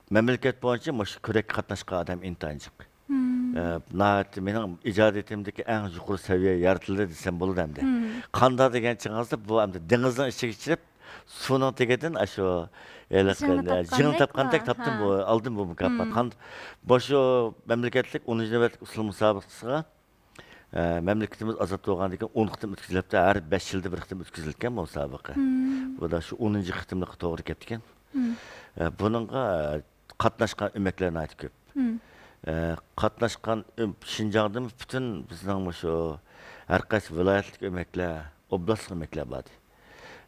مەملىكەت بويىچە مۇشۇ كۆرەككە قاتناشقان ئادەم ئىنتايىن جىق. ئە، ناھايىتى مېنىڭ ئىجادىيىتىمدىكى ئەڭ يۇقىرى سەۋىيە يارىتىلدى دېسەم بولىدۇ ئەمدى. قانداق دېگەن چېغىڭىزدا، بۇ ئەمدى دېڭىزنىڭ ئىچىگە چىرىپ، سۇنىڭ تېگىدىن ئاشۇ ھېلىقى جىڭنى جىڭ تاپقاندەك تاپقاندەك تاپتىم بۇ، ئالدىم بۇ مۇكاپات. قان-، مۇشۇ مەملىكەتلىك ئونىنچى نۆۋەتلىك ئۇسسۇل مۇسابىقىسىغا، ئە، مەملىكىتىمىز ئازاد بولغاندىن كېيىن ئون قېتىم ئۆتكۈزۈلۈپتۇ، ھەر بەش يىلدا بىر قېتىم ئۆتكۈزۈلىدىكەن بۇ مۇسابىقە. بۇ دا شۇ ئونىنچى قېتىملىققا توغرا كەپتىكەن. ئە، بۇنىڭغا قاتناشقان ئۆمەكلەر ناھايىتى كۆپ. ئە، قاتناشقان ئۆم-، شىنجاڭدىمۇ پۈتۈن بىزنىڭ مۇشۇ ھەر قايسى ۋىلايەتلىك ئۆمەكلەر، ئوبلاستلىق ئۆمەكلەر باردى.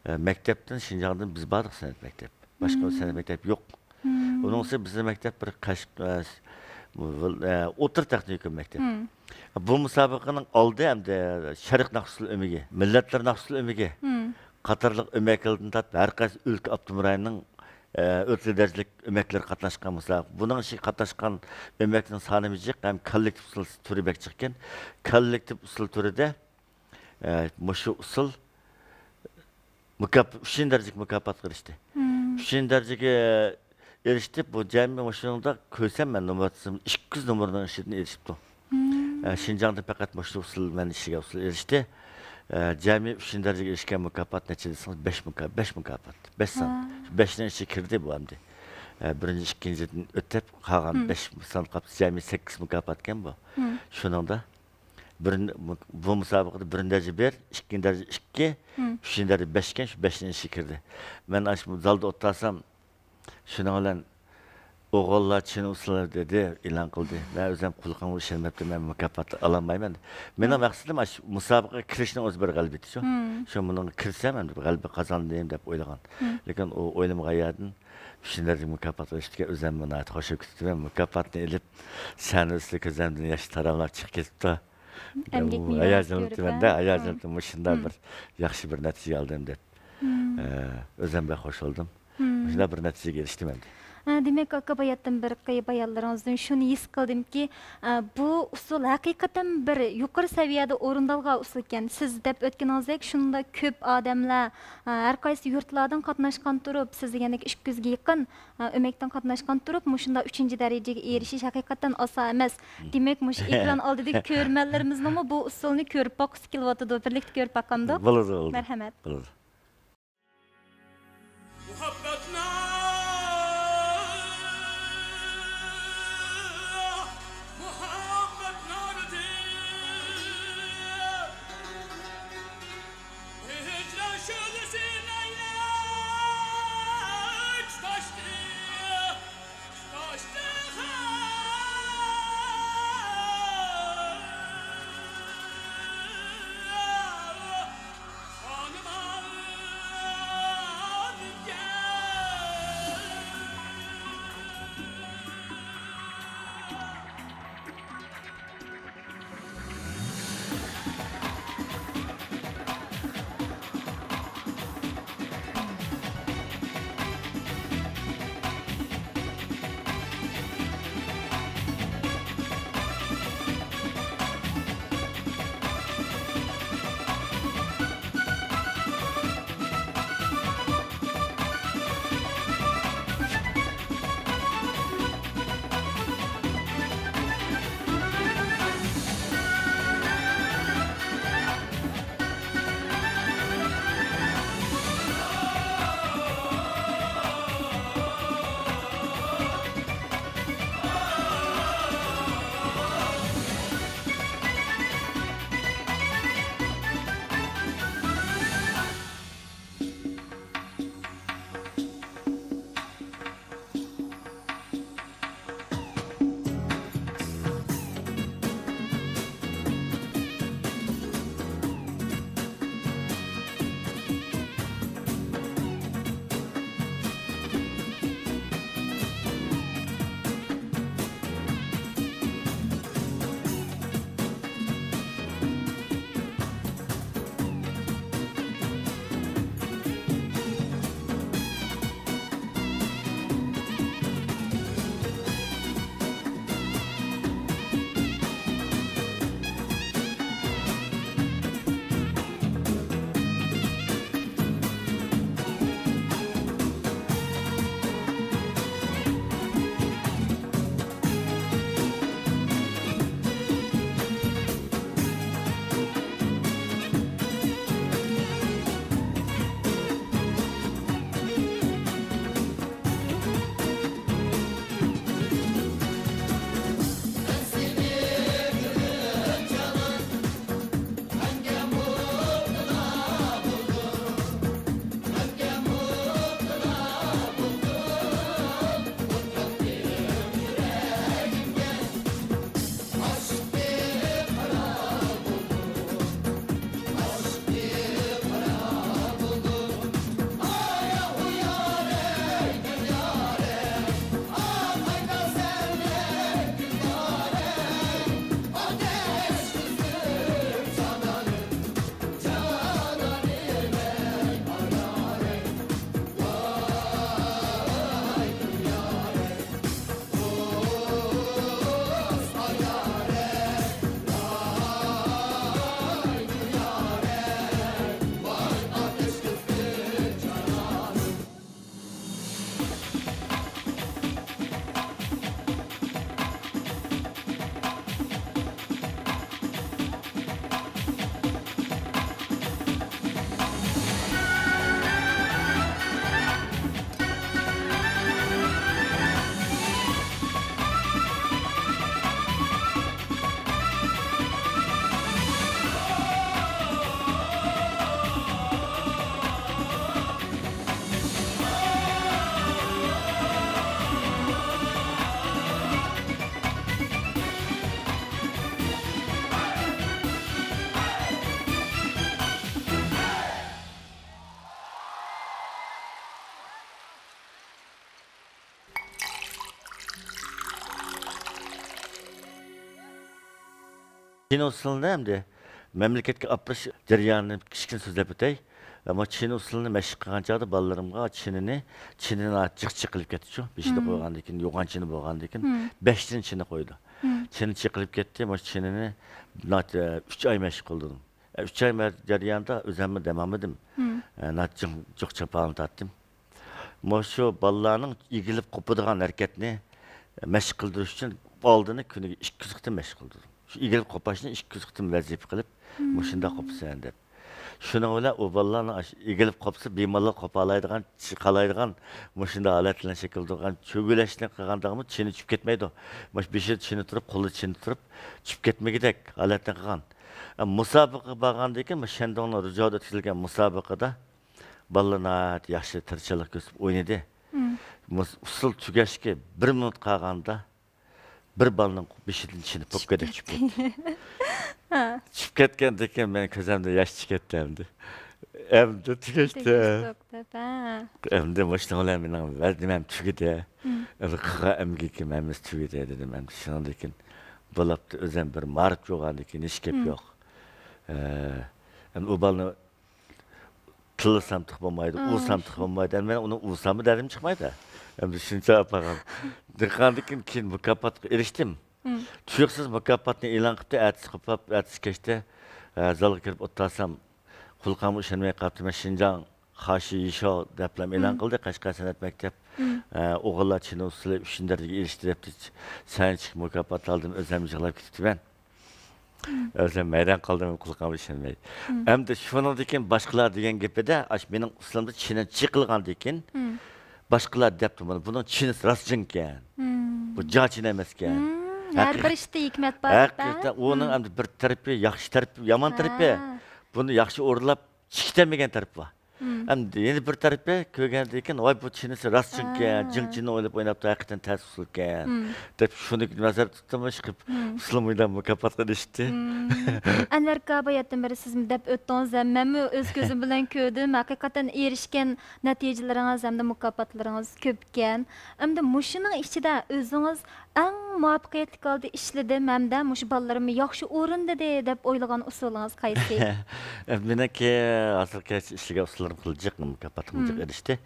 ئە، مەكتەپتىن شىنجاڭدىن بىز باردۇق سەنئەت مەكتەپ. باشقا سەنئەت مەكتەپ يوق. مم. ئۇنىڭسى بىزنىڭ مەكتەپ بىر قەش-، ئە، ئوتتۇرا تېخنىكوم مەكتەپ. مم. بۇ مۇسابىقىنىڭ ئالدى ئەمدى شەرق ناخشا ئۇسسۇل ئۆمىكى، مىللەتلەر ناخشا ئۇسسۇل ئۆمىكى مم. قاتارلىق ئۆمەكلەردىن تارتىپ ھەر قايسى ئۆلكە، ئاپتونوم رايوننىڭ، ئە، ئۆلكە دەرىجىلىك ئۆمەكلىرى قاتناشقان مۇسابىقە. بۇنىڭ ئىچىگە قاتناشقان ئۆمەكنىڭ سانىمۇ جىق ھەم كوللېكتىپ ئۇسسۇل تۈرى بەك جىق ئىكەن. كوللېكتىپ ئۇسسۇل تۈرىدە، ئە، مۇشۇ ئۇسسۇل مۇكاپ-، ئۈچىنچى دەرىجىلىك مۇكاپاتقا ئېرىشتى. مم. ئۈچىنچى دەرىجىگە ئېرىشتى. بۇ جەمئىي مۇشۇنىڭدا كۆرسەم، مەن نومۇر ئاتسام، ئىككى يۈز نومۇرنىڭ ئىچىدىن ئېرىشىپتۇ. مم. ئە، شىنجاڭدا پەقەت مۇشۇ ئۇسسۇل، مەن ئىشىگە ئۇسسۇل ئېرىشتى. ئە، جەمئىي ئۈچىنچى دەرىجىگە ئېرىشكەن مۇكاپات نەچچە دېسىڭىز، بەش مۇكا-، بەش مۇكاپات. بەش سان. ھە. بەشنىڭ ئىچىگە كىردى بۇ ئەمدى. ئە، بىرىنچى، ئىككىنچىدىن ئۆتۈپ، قالغان مم. بەش سان قاپتۇ. جەمئىي سەككىز مۇكاپات ئىكەن بۇ. مم. شۇنىڭدا بىر، بۇ مۇسابىقىدە بىرىنچى دەرىجە بىر، ئىككىنچى دەرىجە ئىككى، مم. ئۈچىنچى دەرىجە بەش ئىكەن، شۇ بەشنىڭ ئىچىگە كىردى. مەن ئاشۇ زالدا ئولتۇرسام، شۇنىڭ بىلەن ئوغۇللار چىن ئۇسسۇللار دېدى، ئېلان قىلدى. مەن ئۆزۈم قۇلىقىمغا ئىشەنمەپتىمەن، مەن مۇكاپات ئالالمايمەن. مېنىڭ مم. مەقسىتىم ئاشۇ مۇسابىقىگە كىرىشنىڭ ئۆزى بىر غەلىبە ئىدى شۇ. مم. شۇ، مۇنىڭغا كىرسەم، ئەمدى بىر غەلىبە قازاندىم دەپ ئويلىغان. مم. لېكىن ئۇ ئويلىمىغان يەردىن ئۈچىنچى دەرىجە مۇكاپات ئېلىشتىكەن، ئۆزۈم ناھايىتى خۇش بولۇپ كېتىپتىمەن. مۇكاپاتنى ئېلىپ، سەھنە ئۈستىدە كۆزۈمدىن ياش تاراملاپ چىقىپ كېتىپتۇ. ئەمگەك مېۋەسى ھاياجانلىنىپتىمەن-دە، كۆرۈپ، ھە؟ ھاياجانلىنىپتىمەن. مۇشۇنداق مم. بىر ياخشى بىر نەتىجە ئالدىم دەپ، مم. ئە، ئۆزۈم بەك خۇش بولدۇم. مم. مۇشۇنداق بىر نەتىجىگە ئېرىشتىم ئەمدى. ئە، دېمەك، ئاكا، باياتتىن بىر قىي-، بايانلىرىڭىزدىن شۇنى ھېس قىلدىمكى، ئە، بۇ ئۇسسۇل ھەقىقەتەن بىر يۇقىرى سەۋىيەدە ئورۇندالغان ئۇسسۇل ئىكەن. سىز دەپ ئۆتكىنىڭىزدەك، شۇنداق كۆپ ئادەملەر، ئە، ھەر قايسى يۇرتلاردىن قاتناشقان تۇرۇپ، سىز دېگەندەك ئىككى يۈزگە يېقىن، ئە، ئۆمەكتىن قاتناشقان تۇرۇپ، مۇشۇنداق ئۈچىنچى دەرىجىگە ئېرىشىش ھەقىقەتەن ئاسان ئەمەس. مم. دېمەك، مۇشۇ ئېكران ئالدىدىكى كۆرۈرمەنلىرىمىزنىڭمۇ بۇ ئۇسسۇلنى كۆرۈپ باققۇسى كېلىۋاتىدۇ. بىرلىكتە كۆرۈپ باقامدۇق؟ بولىدۇ، بولىدۇ. مەرھەمەت. بولىدۇ. مۇھەببەتنىڭ مۇھەببەت نارىدى. ھىجران شۆلىسى لەيلەك تۇتاشتى، تۇتاشتى. خانىم چىن ئۇسسۇلنى ئەمدى مەملىكەتكە ئاپىرىش جەريانىنى كىچىككىنە سۆزلەپ ئۆتەي. ئەمما چىن ئۇسسۇلنى مەشىق قىلغان چاغدا بالىلىرىمغا چىنىنى، چىنىنى جىق چېقىلىپ كەتتىچۇ. بېشىدا قويغاندىن كېيىن، يوغان چىنى بولغاندىن كېيىن بەش چىن چىنى قويىدۇ. چىنى چېقىلىپ كەتتى. مۇشۇ چىنىنى ئۈچ ئاي مەشىق قىلدىم. ئۈچ ئاي مە-، جەريانىدا ئۆزۈممۇ دەم ئالمىدىم. ئە، ناچىڭ جىق چاپانى تارتتىم. مۇشۇ بالىلارنىڭ ئېگىلىپ قوپىدىغان ھەرىكەتنى مەشىق قىلدۇرۇش ئۈچۈن ئالدىنى كۈنىگە ئىككى يۈز قېتىم مەشىق قىلدۇردۇم. شۇ ئېگىلىپ قوپاشنى ئىككى يۈز قېتىم ۋەزىپە قىلىپ، مۇشۇنداق قوپىسەن دەپ. شۇنىڭ بىلەن ئۇ بالىلارنىڭ ئاش-، ئېگىلىپ قوپسا، بىمالال قوپالايدىغان، چىقالايدىغان مۇشۇنداق ھالەتلەرنى شەكىل تۇرغان چۆگىلەشنى قىلغاندىمۇ چىنى چۈشۈپ كەتمەيدۇ. مۇشۇ بېشىدا چىنى تۇرۇپ، قولىدا چىنى تۇرۇپ، چۈشۈپ كەتمىگۈدەك ھالەتنى قىلغان. ئە، مۇسابىقىگە بارغاندىن كېيىن، مۇشۇ شەندۇڭنىڭ رىجاۋدا ئۆتكۈزۈلگەن مۇسابىقىدە بالىلار ناھايىتى ياخشى تىرىشچانلىق كۆرسىتىپ ئوينىدى. مۇس-، ئۇسسۇل تۈگەشكە بىر مىنۇت قالغاندا، بىر بالىنىڭ بېشىدىن چىنى پوككىدەك چۈشۈپ كەتتى. چۈشۈپ كەتكەندىن كېيىن مېنىڭ كۆزۈمدىن ياش چىقىپ كەتتى ئەمدى. ئەمدى تۈگەشتى. تۈگەشتۇق دەپ، ھە. ئەمدى مۇشۇنىڭ بىلەن مېنىڭ ۋەدىمەم تۈگىدى. ئەمدى قىلغان ئەمگىكىم ھەممىسى تۈگىدى دېدىم. ئەمدى شۇنىڭدىن كېيىن بولاپتۇ، ئۆزۈم بىر مائارىپ بولغاندىن كېيىن ھېچ گەپ يوق. ئە، ئەمدى ئۇ بالىنى تىللىسام تېخى بولمايدۇ، ئۇرسام تېخى بولمايدۇ. ئەمدى مەن ئۇنى ئۇرساممۇ دەردىم چىقمايدۇ. ئەمدى شۇنچە ئاپارغان. دېگەندىن كېيىن، كېيىن مۇكاپاتقا ئېرىشتىم. تۇيۇقسىز مۇكاپاتنى ئېلان قىپتۇ، ئەتىسى قوپاپ، ئەتىسى كەچتە، ئە، زالغا كىرىپ ئولتۇرسام، قۇلىقىمغا ئىشەنمەي قاپتۇ. مەن شىنجاڭ خاشى يىشو دەپلا ئېلان قىلدى، قەشقەر سەنئەت مەكتەپ. ئە، ئوغۇللار چىن ئۇسسۇلى ئۈچىنچى دەرىجىگە ئېرىشتى دەپتۇ. سەھنىگە چىقىپ مۇكاپات ئالدىم، ئۆزۈم يىغلاپ كېتىپتىمەن. ئۆزۈم ھەيران قالدىم، قۇلىقىمغا ئىشەنمەي. ئەمدى شۇنىڭدىن كېيىن باشقىلار دېگەن گېپىدە، ئاشۇ مېنىڭ ئۇسسۇلۇمدا چىنە چېقىلغاندىن كېيىن، باشقىلار دەپتۇ، مانا بۇنىڭ چىنىسى راست چىنكەن. بۇ جا چىنە ئەمەسكەن. ھەر بىر ئىشتا ھېكمەت بار. ھەقىقەتەن، ئۇنىڭ ئەمدى بىر تەرىپى، ياخشى تەرىپى، يامان تەرىپى. بۇنى ياخشى ئورۇنلاپ چىقىتەلمىگەن تەرىپى بار. ئەمدى يەنە بىر تەرىپى كۆرگەندىن كېيىن، ۋاي، بۇ چىنىسى راست چىنكەن، جىڭ چىننى ئويلاپ ئويناپتۇ، ھەقىقەتەن تەس ئۇسسۇلكەن، دەپ شۇنى نەزەردە تۇتتۇم، ئىشقىپ ئۇسسۇلۇم ئويلاپ مۇكاپاتقا ئېرىشتى. ئەنۋەر ئاكا، باياتتىن بېرى سىزمۇ دەپ ئۆتتىڭىز ھەم، مەنمۇ ئۆز كۆزۈم بىلەن كۆردۈم. ھەقىقەتەن ئېرىشكەن نەتىجىلىرىڭىز ھەمدە مۇكاپاتلىرىڭىز كۆپكەن. ئەمدى مۇشۇنىڭ ئىچىدە ئۆزىڭىز ئەڭ مۇۋەپپەقىيەتلىك ھالدا ئىشلىدىم ھەمدە مۇشۇ بالىلىرىمنى ياخشى ئورۇندىدى دەپ ئويلىغان ئۇسۇلىڭىز قايسى؟ مېنىڭكى ھازىرغىچە ئىشلىگەن ئۇسۇللىرىم خېلى جىق مۇكاپاتلارغا ئېرىشتى.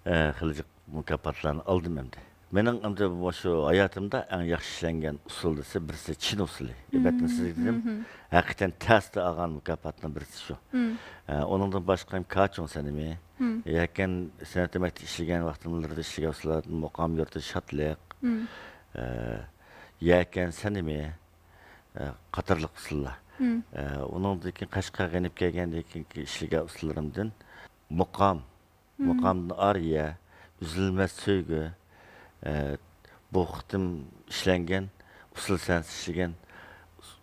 ئە، خېلى جىق مۇكاپاتلارنى ئالدىم ئەمدى. مېنىڭ ئەمدى مۇشۇ ھاياتىمدا ئەڭ ياخشى ئىشلەنگەن ئۇسۇل دېسە، بىرسى چىن ئۇسۇلى. ئەلۋەتتە، سىزگە دېدىم، ھەقىقەتەن تەستە ئالغان مۇكاپاتنىڭ بىرسى شۇ. ئە، ئۇنىڭدىن باشقا ھەم كاچۇڭ سەنىمى، يەكەن سەنئەت مەكتىپىدە ئىشلىگەن ۋاقتىملىرىدا ئىشلىگەن ئۇسسۇللاردىن مۇقام يۇرتى شادلىق، ئە، يەكەن سەنىمى، ئە، قاتارلىق ئۇسسۇللار. ئە، ئۇنىڭدىن كېيىن قەشقەرگە يېنىپ كەلگەندىن كېيىنكى ئىشلىگەن ئۇسسۇللىرىمدىن مۇقام، مۇقامدىن ئارىيە، ئۈزۈلمەس سۆيگۈ، ئە، بۇ قېتىم ئىشلەنگەن، ئۇسسۇل سەنئەتتە ئىشلىگەن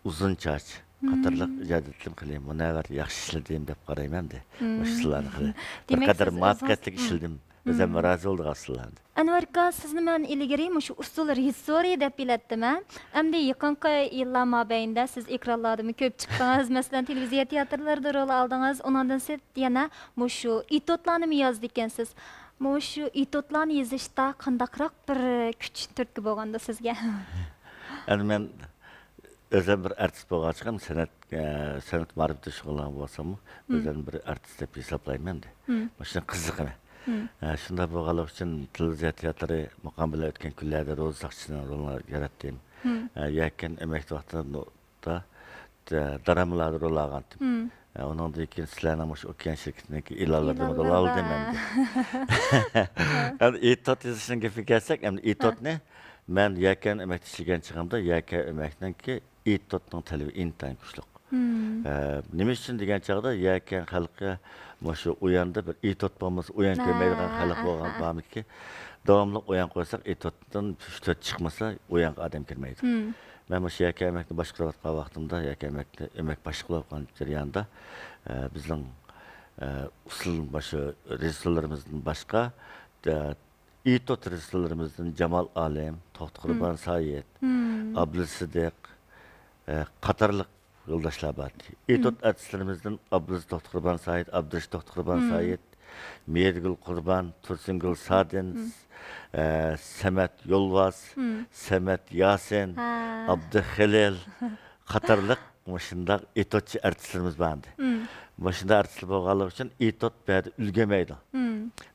ئۇزۇن چاچ قاتارلىق ئىجادىيەتلىرىم خېلى مۇنەۋۋەر، ياخشى ئىشلىدىم دەپ قارايمەن ئەمدى. مۇشۇ ئۇسسۇللارنى خېلى بىر قەدەر مۇۋەپپەقىيەتلىك ئىشلىدىم. ئۆزۈممۇ رازى بولىدىغان ئۇسسۇللار ئەمدى. ئەنۋەر ئاكا، سىزنى مەن ئىلگىرى مۇشۇ ئۇسسۇل رېژىسسورى دەپ بىلەتتىم، ھە؟ ئەمدى يېقىنقى يىللار مابەينىدە سىز ئېكرانلاردىمۇ كۆپ چىقتىڭىز، مەسىلەن، تېلېۋىزىيە تىياتىرلىرىدا رول ئالدىڭىز، ئۇنىڭدىن سىرت يەنە مۇشۇ ئېتيۇدلارنىمۇ يازىدىكەنسىز. مۇشۇ ئېتيۇدلارنى يېزىشتا قانداقراق بىر كۈچ تۈرتكە بولغاندۇ سىزگە؟ ئەمدى مەن ئۆزۈم بىر ئارتىس بولغاچقا، سەنئەت، ئە، سەنئەت مائارىپىدا شۇغۇللانغان بولساممۇ، ئۆزۈمنى بىر ئارتىس دەپ ھېسابلايمەن ئەمدى. مۇشۇنى قىزىقىمەن. ئە، شۇنداق بولغانلىقى ئۈچۈن تېلېۋىزىيە تىياتىرى مۇقام بىلەن ئۆتكەن كۈنلەردە روزا ساقچىسىنىڭ رولىنى ياراتتىم. ئە، يەكەن ئەمەك ۋاقتىدا، ئە، دارامىلاردا رول ئالغانتىم. ئە، ئۇنىڭدىن كېيىن سىلەرنىڭ مۇشۇ ئوكيان شىركىتىنىڭكى ئېلانلىرىدىمۇ رول ئالدىم ئەمدى. ئەمدى ئېتيۇد يېزىشنىڭ گېپىگە كەلسەك، ئەمدى ئېتيۇدنى مەن يەكەن ئەمەكتە ئىشلىگەن چېغىمدا يەكەن ئەمەكنىڭكى ئېتيۇدنىڭ تەلىپى ئىنتايىن كۈچلۈك. ئە، نېمە ئۈچۈن دېگەن چاغدا يەكەن خەلقى مۇشۇ ئۇياندا بىر ئېتيۇد بولمىسا ئۇيان كىرمەيدىغان خەلق بولغان بارمىكى، داۋاملىق ئۇيان قويساق ئېتيۇدتىن ئۈچ تۆت چىقمىسا ئۇيانغا ئادەم كىرمەيدۇ. مەن مۇشۇ يەكەن ئەمەكنى باشقۇرۇۋاتقان ۋاقتىمدا، يەكەن ئەمەك، ئەمەك باشلىق بولۇۋاتقان جەرياندا، ئە، بىزنىڭ، ئە، ئۇسسۇل مۇشۇ رېژىسسورلىرىمىزدىن باشقا، ئە، ئېتيۇد رېژىسسورلىرىمىزدىن جامال ئالىم، توختى قۇربان سايىت، ئابدۇلسىدىق، ئە، قاتارلىق يولداشلار بار. ئېتيۇد ئارتىسلىرىمىزدىن ئابدۇلئەزىز توختى قۇربان سايىت، ئابدۇرېشىت توختى قۇربان سايىت، مېھرىگۈل قۇربان، تۇرسۇنگۈل سادىن، ئە، سەمەت يولۋاس، سەمەت ياسىن، ئابدۇخېلىل، قاتارلىق مۇشۇنداق ئېتوتچى ئارتىسلىرىمىز بار ئىدى. مۇشۇنداق ئارتىسلار بولغانلىقى ئۈچۈن ئېتوت بۇ يەردە ئۈلگۈرمەيدۇ.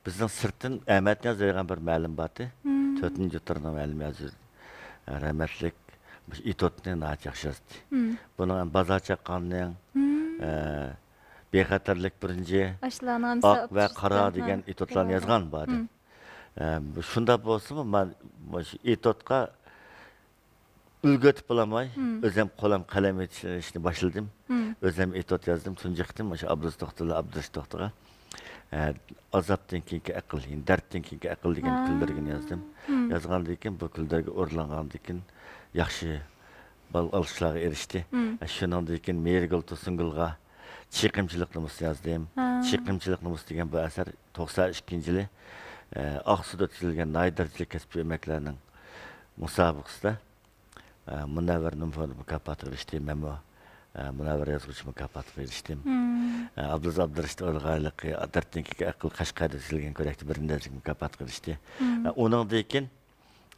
بىزنىڭ سىرتتىن ئەمەتنىياز دەيدىغان بىر مۇئەللىم بار ئىدى. تۆتىنچى تۈرنىڭ مۇئەللىمى ھازىر، رەھمەتلىك، مۇشۇ ئېتوتنى ناھايىتى ياخشى يازدى. بۇنىڭ بازار چاققاننىڭ، ئە، بىخەتەرلىك بىرىنچى، ئاشۇلارنىڭ ھەممىسى ئاق ۋە قارا دېگەن ئېتوتلارنى يازغان بار ئىدى. ئە، شۇنداق بولسىمۇ، مەن مۇشۇ ئېتوتقا ئۈلگە ئېتىپ بولالماي، ئۆزۈم قولۇم قەلەم ئېتىشنى باشلىدىم. ئۆزۈم ئېتوت يازدىم. تۇنجى قېتىم مۇشۇ ئابدۇرۇز توختى بىلەن ئابدۇرېشىت توختىغا، ئە، ئازابتىن كېيىنكى ئەقىل، يەنى دەردتىن كېيىنكى ئەقىل دېگەن كۈلدۈرگىنى يازدىم. يازغاندىن كېيىن، بۇ كۈلدۈرگە ئورۇنلانغاندىن كېيىن ياخشى بال-، ئالقىشلارغا ئېرىشتى. ئە، شۇنىڭدىن كېيىن مېھرىگۈل تۇرسۇنگۈلغا چېقىمچىلىق نومۇسىنى يازدىم. چېقىمچىلىق نومۇسى دېگەن بۇ ئەسەر توقسان ئىككىنچى يىلى، ئە، ئاقسۇدا ئۆتكۈزۈلگەن ناھىيە دەرىجىلىك كەسپىي ئۆمەكلەرنىڭ مۇسابىقىسىدە، ئە، مۇنەۋۋەر نومۇر مۇكاپاتىغا ئېرىشتى. مەنمۇ، ئە، مۇنەۋۋەر يازغۇچى مۇكاپاتىغا ئېرىشتىم. ئە، ئابدۇز ئابدۇرېشىت ئورغايلىقى، دەردتىن كېيىنكى ئەقىل، قەشقەردە ئۆتكۈزۈلگەن كۆرەكتە بىرىنچى دەرىجىلىك مۇكاپاتىغا ئېرىشتى. ئە، ئۇنىڭدىن كېيىن،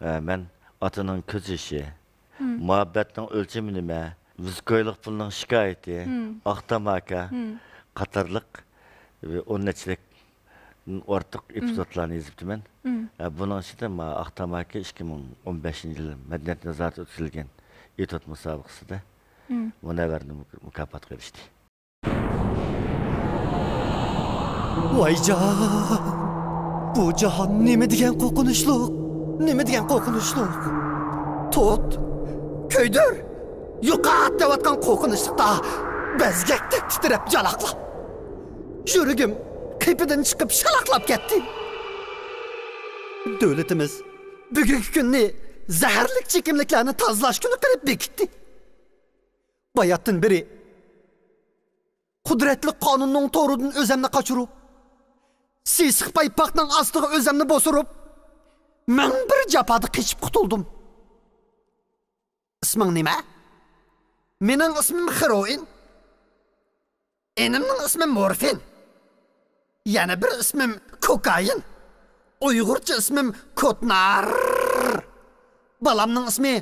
ئە، مەن ئاتىنىڭ كۆز يېشى، مۇھەببەتنىڭ ئۆلچىمى نېمە، ۋىزكويلۇق پۇلنىڭ شىكايىتى، ئاق تاماكا قاتارلىق ئون نەچچىلىك ئارتۇق ئېپىزودلارنى يېزىپتىمەن. ئە، بۇنىڭ ئىچىدە مانا ئاق تاماكا ئىككى مىڭ ئون بەشىنچى يىل مەدەنىيەت نازارىتى ئۆتكۈزۈلگەن ئېتوت مۇسابىقىسىدە مۇنەۋۋەر مۇكاپاتقا ئېرىشتى. ۋايجان، بۇ جاھان نېمە دېگەن قورقۇنچلۇق، نېمە دېگەن قورقۇنچلۇق. تۇت، كۆيدۈر، يوقات دەۋاتقان قورقۇنچلۇقتا بەزگەكتەك تىترەپ جالاقلار. يۈرىكىم قېپىدىن چىقىپ شالاقلاپ كەتتى. دۆلىتىمىز بۈگۈنكى كۈننى زەھەرلىك چېكىملىكلەرنى تازىلاش كۈنى قىلىپ بېكىتتى. باياتتىن بېرى قۇدرەتلىك قانۇننىڭ تورىدىن ئۆزۈمنى قاچۇرۇپ، سېسىق پايپاقنىڭ ئاستىغا ئۆزۈمنى بوسۇرۇپ، مىڭ بىر جاپادا قېچىپ قۇتۇلدۇم. ئىسمىڭ نېمە؟ مېنىڭ ئىسمىم خېروئىن. ئىنىمنىڭ ئىسمى مورفىن. يەنە بىر ئىسمىم كوكايىن. ئۇيغۇرچە ئىسمىم كوتنار. بالامنىڭ ئىسمى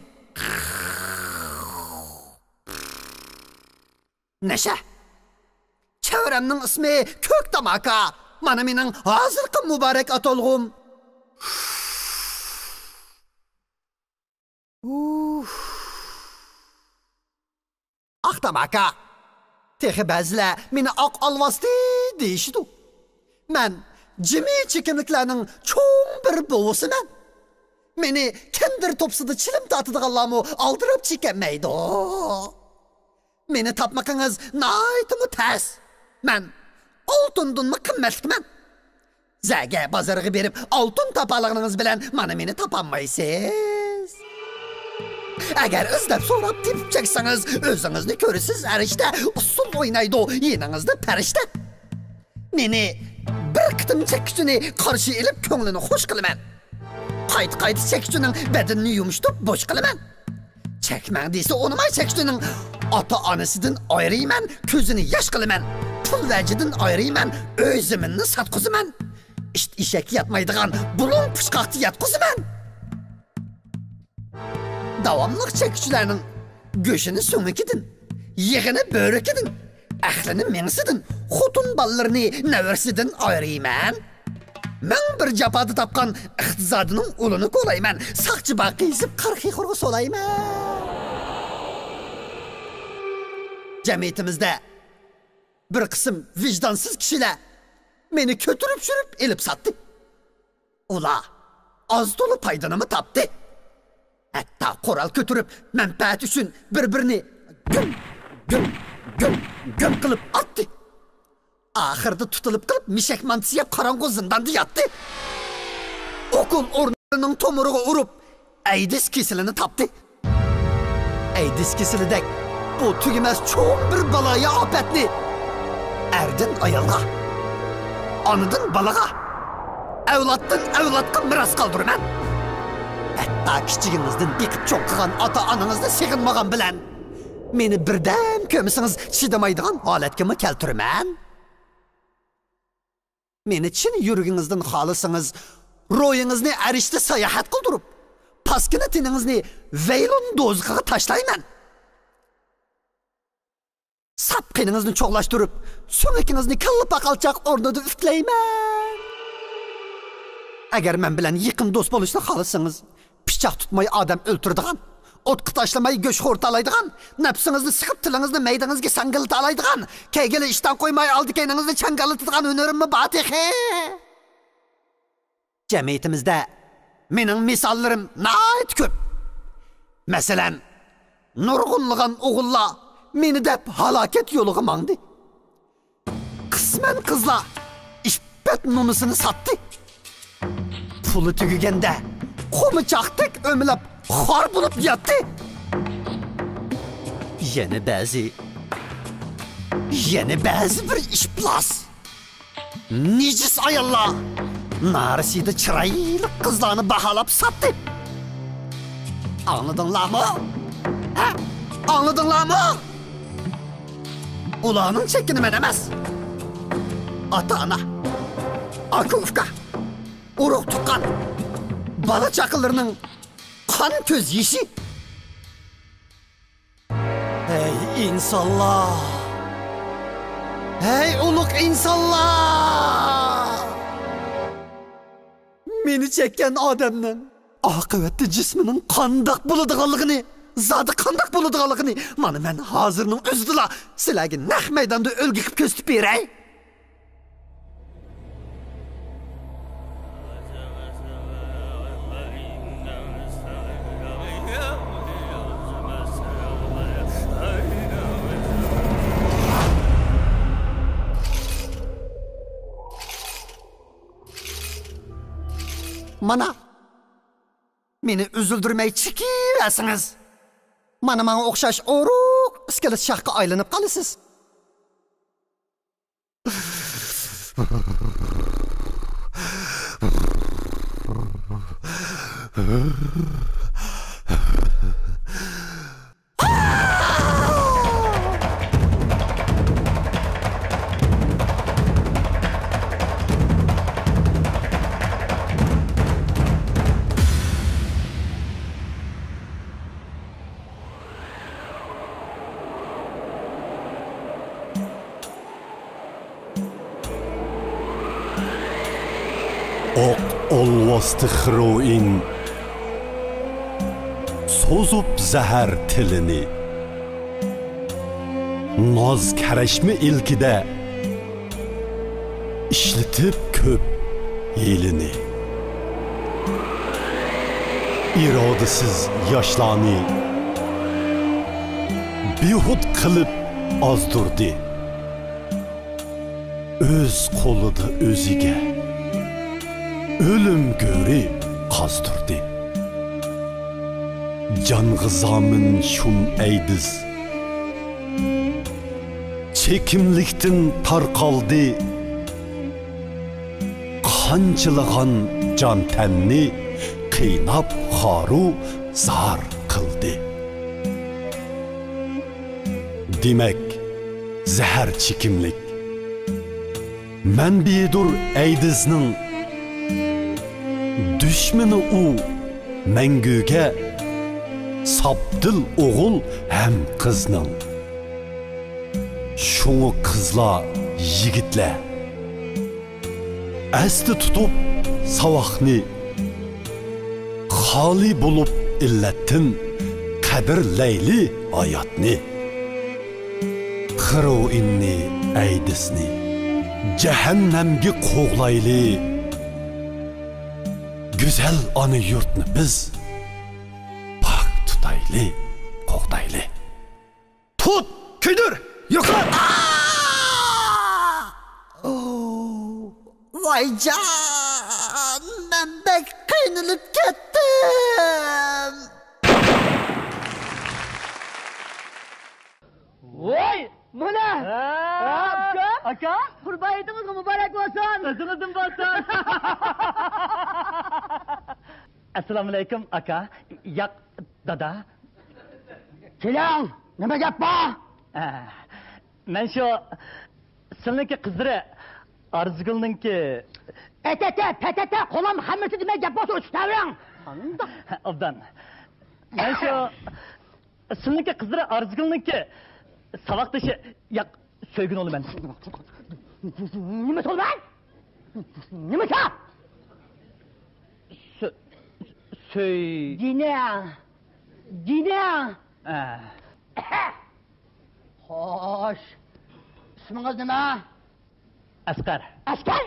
نەشە. چەۋرەمنىڭ ئىسمى كۆك تاماكا. مانا مېنىڭ ھازىرقى مۇبارەك ئاتالغۇم. ئۇھ. ئاق تاماكا. تېخى بەزىلەر مېنى ئاق ئالۋاستى دېيىشىدۇ. مەن جىمى چېكىملىكلەرنىڭ چوڭ بىر بوۋىسىمەن. مېنى كەندىر توپىسىدا چىلىم تارتىدىغانلارمۇ ئالدىراپ چېكەلمەيدۇ. مېنى تاپمىقىڭىز ناھايىتىمۇ تەس. مەن ئالتۇندىنمۇ قىممەتلىكمەن. زەگە بازىرىغا بېرىپ ئالتۇن تاپالىغىنىڭىز بىلەن مانا مېنى تاپالمايسىز. ئەگەر ئىزدەپ سوراپ تېپىپ چەكسىڭىز، ئۆزىڭىزنى كۆرىسىز ئەرشتە، ئۇسسۇل ئوينايدۇ يېنىڭىزدا پەرىشتە. مېنى بىر قېتىم چەككۈچىنى قارشى ئېلىپ كۆڭلىنى خۇش قىلىمەن. قايتا-قايتا چەككۈچىنىڭ بەدىنىنى يۇمشىتىپ بوش قىلىمەن. چەكمەڭ دېسە ئۇنىماي چەككۈچىنىڭ ئاتا-ئانىسىدىن ئايرىيمەن، كۆزىنى ياش قىلىمەن. پۇل ۋەجىدىن ئايرىيمەن، ئۆي زېمىننى ساتقۇزىمەن. ئىت ئېشەككە ياتمايدىغان بۇلۇڭ پۇچقاقتا ياتقۇزىمەن. داۋاملىق چەككۈچىلەرنىڭ گۆشىنى سۆڭىكىدىن، يېغىنى بۆرىكىدىن، ئەقلىنى مېڭىسىدىن، خوتۇن بالىلىرىنى نەۋرىسىدىن ئايرىيمەن. مىڭ بىر جاپادا تاپقان ئىقتىسادىنىڭ ئۇلىنى كولايمەن، ساقچى باقى يېزىپ قارا خېخورغا سولايمەن. جەمئىيىتىمىزدە بىر قىسىم ۋىجدانسىز كىشىلەر مېنى كۆتۈرۈپ چۈشۈرۈپ ئېلىپ ساتتى. ئۇلار ئاز تولا پايدىنىمۇ تاپتى. ھەتتا قورال كۆتۈرۈپ مەنپەئەت ئۈچۈن بىر-بىرىنى گۈم، گۈم، گۈم، گۈم قىلىپ ئاتتى. ئاخىرىدا تۇتۇلۇپ قېلىپ مىشەك مانتىسى يەپ قاراڭغۇ زىنداندا ياتتى. ئوكۇل ئورنىنىڭ تومۇرىغا ئۇرۇپ ئەيدىز كېسىلىنى تاپتى. ئەيدىز كېسىلىدەك بۇ تۈگىمەس چوڭ بىر بالايىئاپەتنى ئەردىن ئايالغا، ئانىدىن بالىغا، ئەۋلادتىن ئەۋلادقا مىراس قالدۇرىمەن. ھەتتا كىچىكىڭىزدىن بېقىپ چوڭ قىلغان ئاتا-ئانىڭىزنى سېغىنمىغان بىلەن، مېنى بىردەم كۆرمىسىڭىز چىدىمايدىغان ھالەتكىمۇ كەلتۈرىمەن. مېنى چىن يۈرىكىڭىزدىن خالىسىڭىز، روھىڭىزنى ئەرشتە ساياھەت قىلدۇرۇپ، پاسكىنا تېنىڭىزنى ۋەيلۇن دوزىخىغا تاشلايمەن. ساپ قېنىڭىزنى چوغلاشتۇرۇپ، سۆڭىكىڭىزنى كاللا پاقالچاق ئورنىدا ئۈفلەيمەن. ئەگەر مەن بىلەن يېقىن دوست بولۇشنى خالىسىڭىز، پىچاق تۇتماي ئادەم ئۆلتۈرىدىغان، ئوتقا تاشلىماي گۆش خورىتالايدىغان، نەپسىڭىزنى سىقىپ تىلىڭىزنى مەيدىڭىزگە ساڭگىلىتالايدىغان، كەيگىلى ئىشتان قويماي ئالدى كەينىڭىزنى چاڭگاللىتىدىغان ھۈنىرىممۇ بار تېخى. جەمئىيىتىمىزدە مېنىڭ مىساللىرىم ناھايىتى كۆپ. مەسىلەن، نۇرغۇنلىغان ئوغۇللار مېنى دەپ ھالاكەت يولىغا ماڭدى. قىسمەن قىزلار ئىپپەت نومۇسىنى ساتتى. پۇلى تۈگىگەندە قومۇچاقتەك ئۆمىلەپ خار بولۇپ ياتتى. يەنە بەزى، يەنە بەزى بىر ئىپلاس، نىجىس ئاياللار نارسىدا چىرايلىق قىزلارنى باھالاپ ساتتى. ئاڭلىدىڭلارمۇ؟ ھە؟ ئاڭلىدىڭلارمۇ؟ ئۇلارنىڭ چېكىنى مەن ئەمەس، ئاتا-ئانا، ئاكا-ئۇكا، ئۇرۇق-تۇغقان، بالا-چاقىلىرىنىڭ قان كۆز يېشى. ھەي ئىنسانلار! ھەي ئۇلۇغ ئىنسانلار! مېنى چەككەن ئادەمنىڭ ئاقىۋەتتە جىسمىنىڭ قانداق بولىدىغانلىقىنى، زادى قانداق بولىدىغانلىقىنى مانا مەن ھازىرنىڭ ئۆزىدىلا سىلەرگە نەق مەيداندا ئۈلگە قىلىپ كۆرسىتىپ بېرەي. مانا، مېنى ئۈزۈلدۈرمەي چېكىۋەرسىڭىز، مانا ماڭا ئوخشاش ئورۇق ئىسكىلىت شاھقا ئايلىنىپ قالىسىز. ئوق ئالۋاستى خىروئىن سوزۇپ زەھەر تىلىنى، ناز كەرەشمە ئىلكىدە ئىشلىتىپ كۆپ ھىيلىنى، ئىرادىسىز ياشلارنى بىھۇدە قىلىپ ئازدۇردى. ئۆز قولىدا ئۆزىگە ئۆلۈم گۆرى قازدۇردى. جانغا زامىن شۇم ئەيدىز چېكىملىكتىن تارقالدى. قانچىلىغان جان تەننى قىيناپ خارۇ زار قىلدى. دېمەك، زەھەر چېكىملىك مەنبىدۇر ئەيدىزنىڭ، دۈشمىنى ئۇ مەڭگۈگە ساپدىل ئوغۇل ھەم قىزنىڭ. شۇڭا قىزلار، يىگىتلەر، ئەستە تۇتۇپ ساۋاقنى، خالىي بولۇپ ئىللەتتىن قەدىرلەيلى ھاياتنى. خىروئىننى، ئەيدىزنى جەھەننەمگە قوغلايلى. گۈزەل ئانا يۇرتنى بىز پاك تۇتايلى، قوغدايلى. تۇت! كۆيدۈر! يوقات! ۋايجان، مەن بەك قىينىلىپ كەتتىم. ۋاي، مانا! ھە؟ ئاكا! ئاكا! قۇربان ھېيتىڭىزغا مۇبارەك بولسۇن! ئۆزىڭىزدىن بولسۇن! ئەسسالامۇئەلەيكۇم، ئاكا. ياق، دادا. كېلىڭ، نېمە گەپ بار؟ ئە، مەن شۇ سىلنىڭكى قىزلىرى ئارزۇگۈلنىڭكى. ئەتەتە، پەتەتە، قولام خەممىسى دېمەي گەپ بولسا ئۆچۈپ تەۋرەڭ. قانداق؟ ئوبدان. مەن شۇ سىلنىڭكى قىزلىرى ئارزۇگۈلنىڭكى. ساۋاقدىشى، ياق، سۆيگۈن ئۇلى مەن. نېمە سول مەن؟ نېمە سا؟ سۆ-، سۆي- دىنە. دىنە. ئە. خوش. ئىسمىڭىز نېمە؟ ئەسقەر. ئەسكەر؟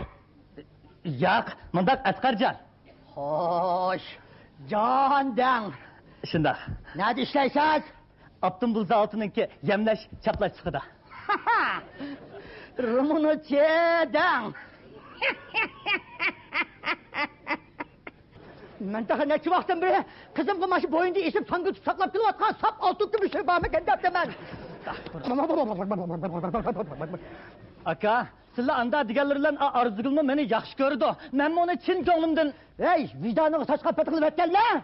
ياق، مۇنداق ئەسقەرجان. خوش. جان دەڭ. شۇنداق. نەدە ئىشلەيسىز؟ ئاپتوموبىل زاۋۇتىنىڭكى يەملەش، چاپلاش سېخىدا. رېمونتچى دەڭ. مەن تېخى نەچچە ۋاقىتتىن بېرى قىزىمغا ماشۇ بوينىدا ئېسىپ ساڭگا ساقلاپ كېلىۋاتقان ساپ ئالتۇن كۈمۈش بارمىكەن دەپتىمەن. ئاكا، سىلەر ئاندا دېگەنلىرى بىلەن ئا-، ئارزۇگۈلمۇ مېنى ياخشى كۆرىدۇ. مەنمۇ ئۇنى چىن كۆڭلۈمدىن. ھەي، ۋىجدانىڭغا ساچقان پېتىڭنى ئەتكەنلەر!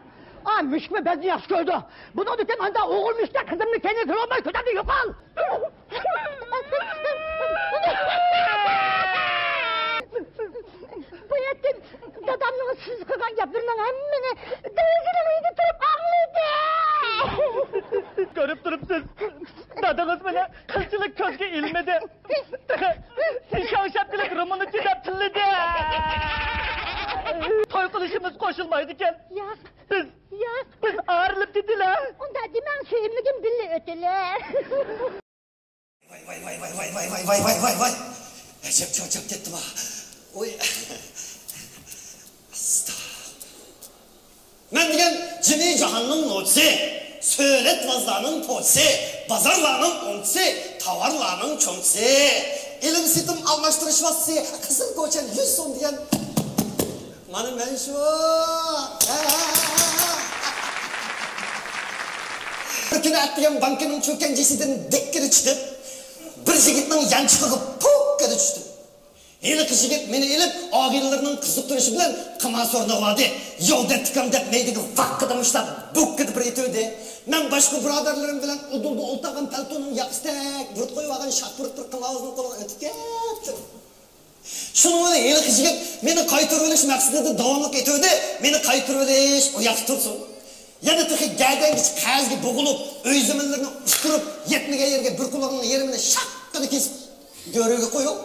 ئا، مۈشۈكمۇ بەزىنى ياخشى كۆرىدۇ. بۇنىڭدىن كېيىن ئاندا ئوغۇل مۈشۈكتەك قىزىمنى كەينىگە سېلىۋالماي كۆزۈمدىن يوقال! بۇ يەتتە دادامنىڭ سىز قىلغان گەپلىرىنىڭ ھەممىنى دەرىزىنىڭ ئۆيىدە تۇرۇپ ئاڭلىدى. كۆرۈپ تۇرۇپسىز، دادىڭىز مېنى قىلچىلىك كۆزگە ئىلمىدى. تېخى سىشاڭشاپ كېلىپ رېمونتچى دەپ تىللىدى. توي قىلىشىمىز قوشۇلمايدىكەن. ياق. بىز، ياق. بىز ئايرىلىپ كېتىلە. ئۇنداق دېمەڭ، سۆيۈملۈكۈم، بىللە ئۆتىلە. ۋاي، ۋاي، ۋاي، ۋاي. ئەجەب چوچاپ كەتتىم ھا. ۋاي. ئاستا. مەن دېگەن جىمى جاھاننىڭ نوچىسى، سۆلەت ۋازلارنىڭ پوچىسى، بازارلارنىڭ ئوڭچىسى، تاۋارلارنىڭ چوڭچىسى، ئېلىم سېتىم ئالماشتۇرۇش ۋاسىتىسى، قىزىل گوچەن يۈز سوم دېگەن. مانا مەن شۇ. بىر كۈنى ئەتىگەن بانكىنىڭ چۆكەنجىسىدىن دىككىدە چىقىپ، بىر يىگىتنىڭ يانچۇقىغا پوككىدە چۈشتۈم. ھېلىقى يىگىت مېنى ئېلىپ، ئاغىنىلىرىنىڭ قىزىقتۇرۇشى بىلەن قىمار سورۇنىغا باردى. ياۋ دەتتىكام دەپ مەيدىگە ۋاققىدە مۇشتاق بۇككىدە بىر ئېتىۋىدى. مەن باشقا بۇرادەرلىرىم بىلەن ئۇدۇلدا ئولتۇرغان پەلتونىڭ ياقىسىدەك بۇرۇت قويۇۋالغان شاپبۇرۇت بىر قىمارۋازنىڭ قولىغا ئۆتۈپ كەتتىم. شۇنىڭ بىلەن ھېلىقى يىگىت مېنى قايتۇرۇۋېلىش مەقسىتىدە داۋاملىق ئېتىۋىدى، مېنى قايتۇرۇۋېلىش ئۇ ياقتا تۇرسۇن. يەنە تېخى گەدەنگىچە قەرزگە بوغۇلۇپ، ئۆي زېمىنلىرىنى ئۇستۇرۇپ، يەتمىگەن يەرگە بىر قۇلىقىنىڭ يېرىمىنى شاققىدە كېسىپ، گۆرۈگە قويۇپ،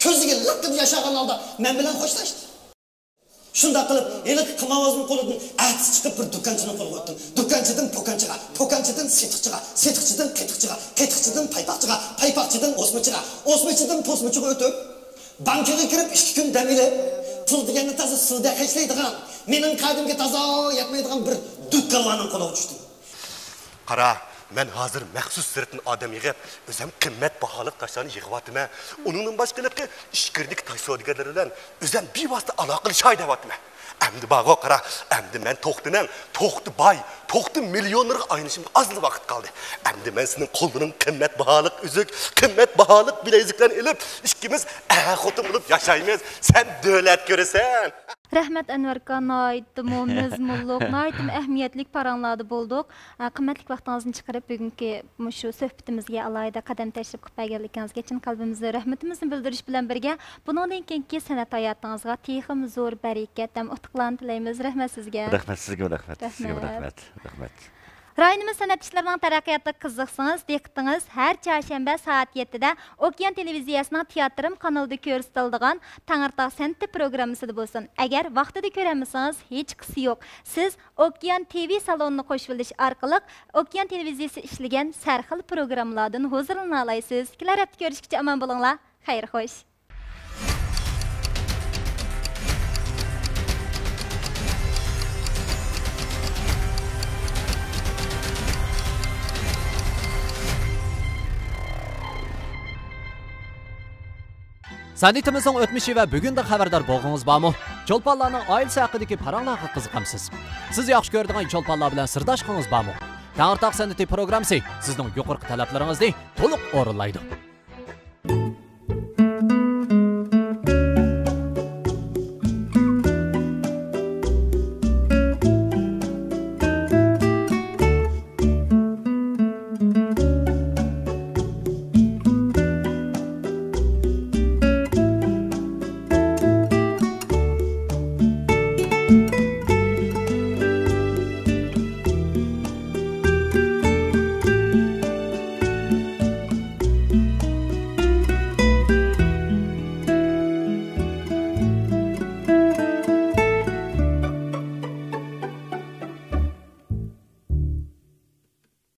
كۆزىگە لىققىدە ياش ئالغان ھالدا مەن بىلەن خوشلاشتى. شۇنداق قىلىپ، ھېلىقى قىمارۋازنىڭ قولىدىن ئەتىسى چىقىپ بىر دۇكانچىنىڭ قولىغا ئۆتتۈم. دۇكانچىدىن پوكانچىغا، پوكانچىدىن سېتىقچىغا، سېتىقچىدىن قېتىقچىغا، قېتىقچىدىن پايپاقچىغا، پايپاقچىدىن ئوسمىچىغا، ئوسمىچىدىن پوسمىچىغا ئۆتۈپ، بانكىغا كىرىپ ئىككى كۈن دەم ئېلىپ، پۇل دېگەننى تازا سۇدەك خەجلەيدىغان، مېنىڭ قەدىمگە تازا يەتمەيدىغان بىر دۇكانلارنىڭ قولىغا چۈشتۈم. قارا، مەن ھازىر مەخسۇس سىرتتىن ئادەم يىغىپ، ئۆزۈم قىممەت باھالىق تاشلارنى يىغىۋاتىمەن. ئۇنىڭدىن باشقا ھېلىقى ئىچكىرىدىكى تاش سودىگەرلىرى بىلەن ئۆزۈم بىۋاسىتە ئالاقىلىشاي دەۋاتىمەن. ئەمدى بارغۇ قارا، ئەمدى مەن توختىنىڭ توختى باي، توختى مىليونېرغا ئايلىنىشىمغا ئازلا ۋاقىت قالدى. ئەمدى مەن سېنىڭ قوللىرىڭ قىممەت باھالىق ئۈزۈك، قىممەت باھالىق بىلەيزۈكلەرنى ئېلىپ، ئىككىمىز ئەر-خوتۇن بولۇپ ياشايمىز. سەن دۆلەت كۆرىسەن. رەھمەت، ئەنۋەر ئاكا، ناھايىتىمۇ مەزمۇنلۇق، ناھايىتىمۇ ئەھمىيەتلىك پاراڭلاردا بولدۇق. ئە، قىممەتلىك ۋاقتىڭىزنى چىقىرىپ، بۈگۈنكى مۇشۇ سۆھبىتىمىزگە ئالاھىدە قەدەم تەشرىپ قىلىپ بەرگەنلىكىڭىزگە چىن قەلبىمىزدىن رەھمىتىمىزنى بىلدۈرۈش بىلەن بىرگە، بۇنىڭدىن كېيىنكى سەنئەت ھاياتىڭىزغا تېخىمۇ زور بەرىكەت ھەم ئۇتۇقلارنى تىلەيمىز. رەھمەت سىزگە. رەھمەت سىزگىمۇ، رەھمەت. رەھمەت سىزگىمۇ، رەھمەت. رەھمەت. رايونىمىز سەنئەت ئىشلىرىنىڭ تەرەققىياتىغا قىزىقسىڭىز، دىققىتىڭىز ھەر چارشەنبە سائەت يەتتىدە ئوكيان تېلېۋىزىيەسىنىڭ تىياتىرىم قانىلىدا كۆرسىتىلىدىغان تەڭرىتاغ سەنئىتى پروگراممىسىدا بولسۇن. ئەگەر ۋاقتىدا كۆرەلمىسىڭىز، ھېچقىسى يوق. سىز ئوكيان تىۋى سالونىنى قوشۇۋېلىش ئارقىلىق ئوكيان تېلېۋىزىيەسى ئىشلىگەن سەرخىل پروگراممىلاردىن ھۇزۇرلىنالايسىز. كېلەر ھەپتە كۆرۈشكىچە ئامان بولۇڭلار. خەير خوش. سەنئىتىمىزنىڭ ئۆتمۈشى ۋە بۈگۈنىدىن خەۋەردار بولغۇڭىز بارمۇ؟ چولپانلارنىڭ ئائىلىسى ھەققىدىكى پاراڭلارغا قىزىقامسىز؟ سىز ياخشى كۆرىدىغان چولپانلار بىلەن سىرداشقىڭىز بارمۇ؟ تەڭرىتاغ سەنئىتى پروگراممىسى سىزنىڭ يۇقىرىقى تەلەپلىرىڭىزنى تولۇق ئورۇنلايدۇ.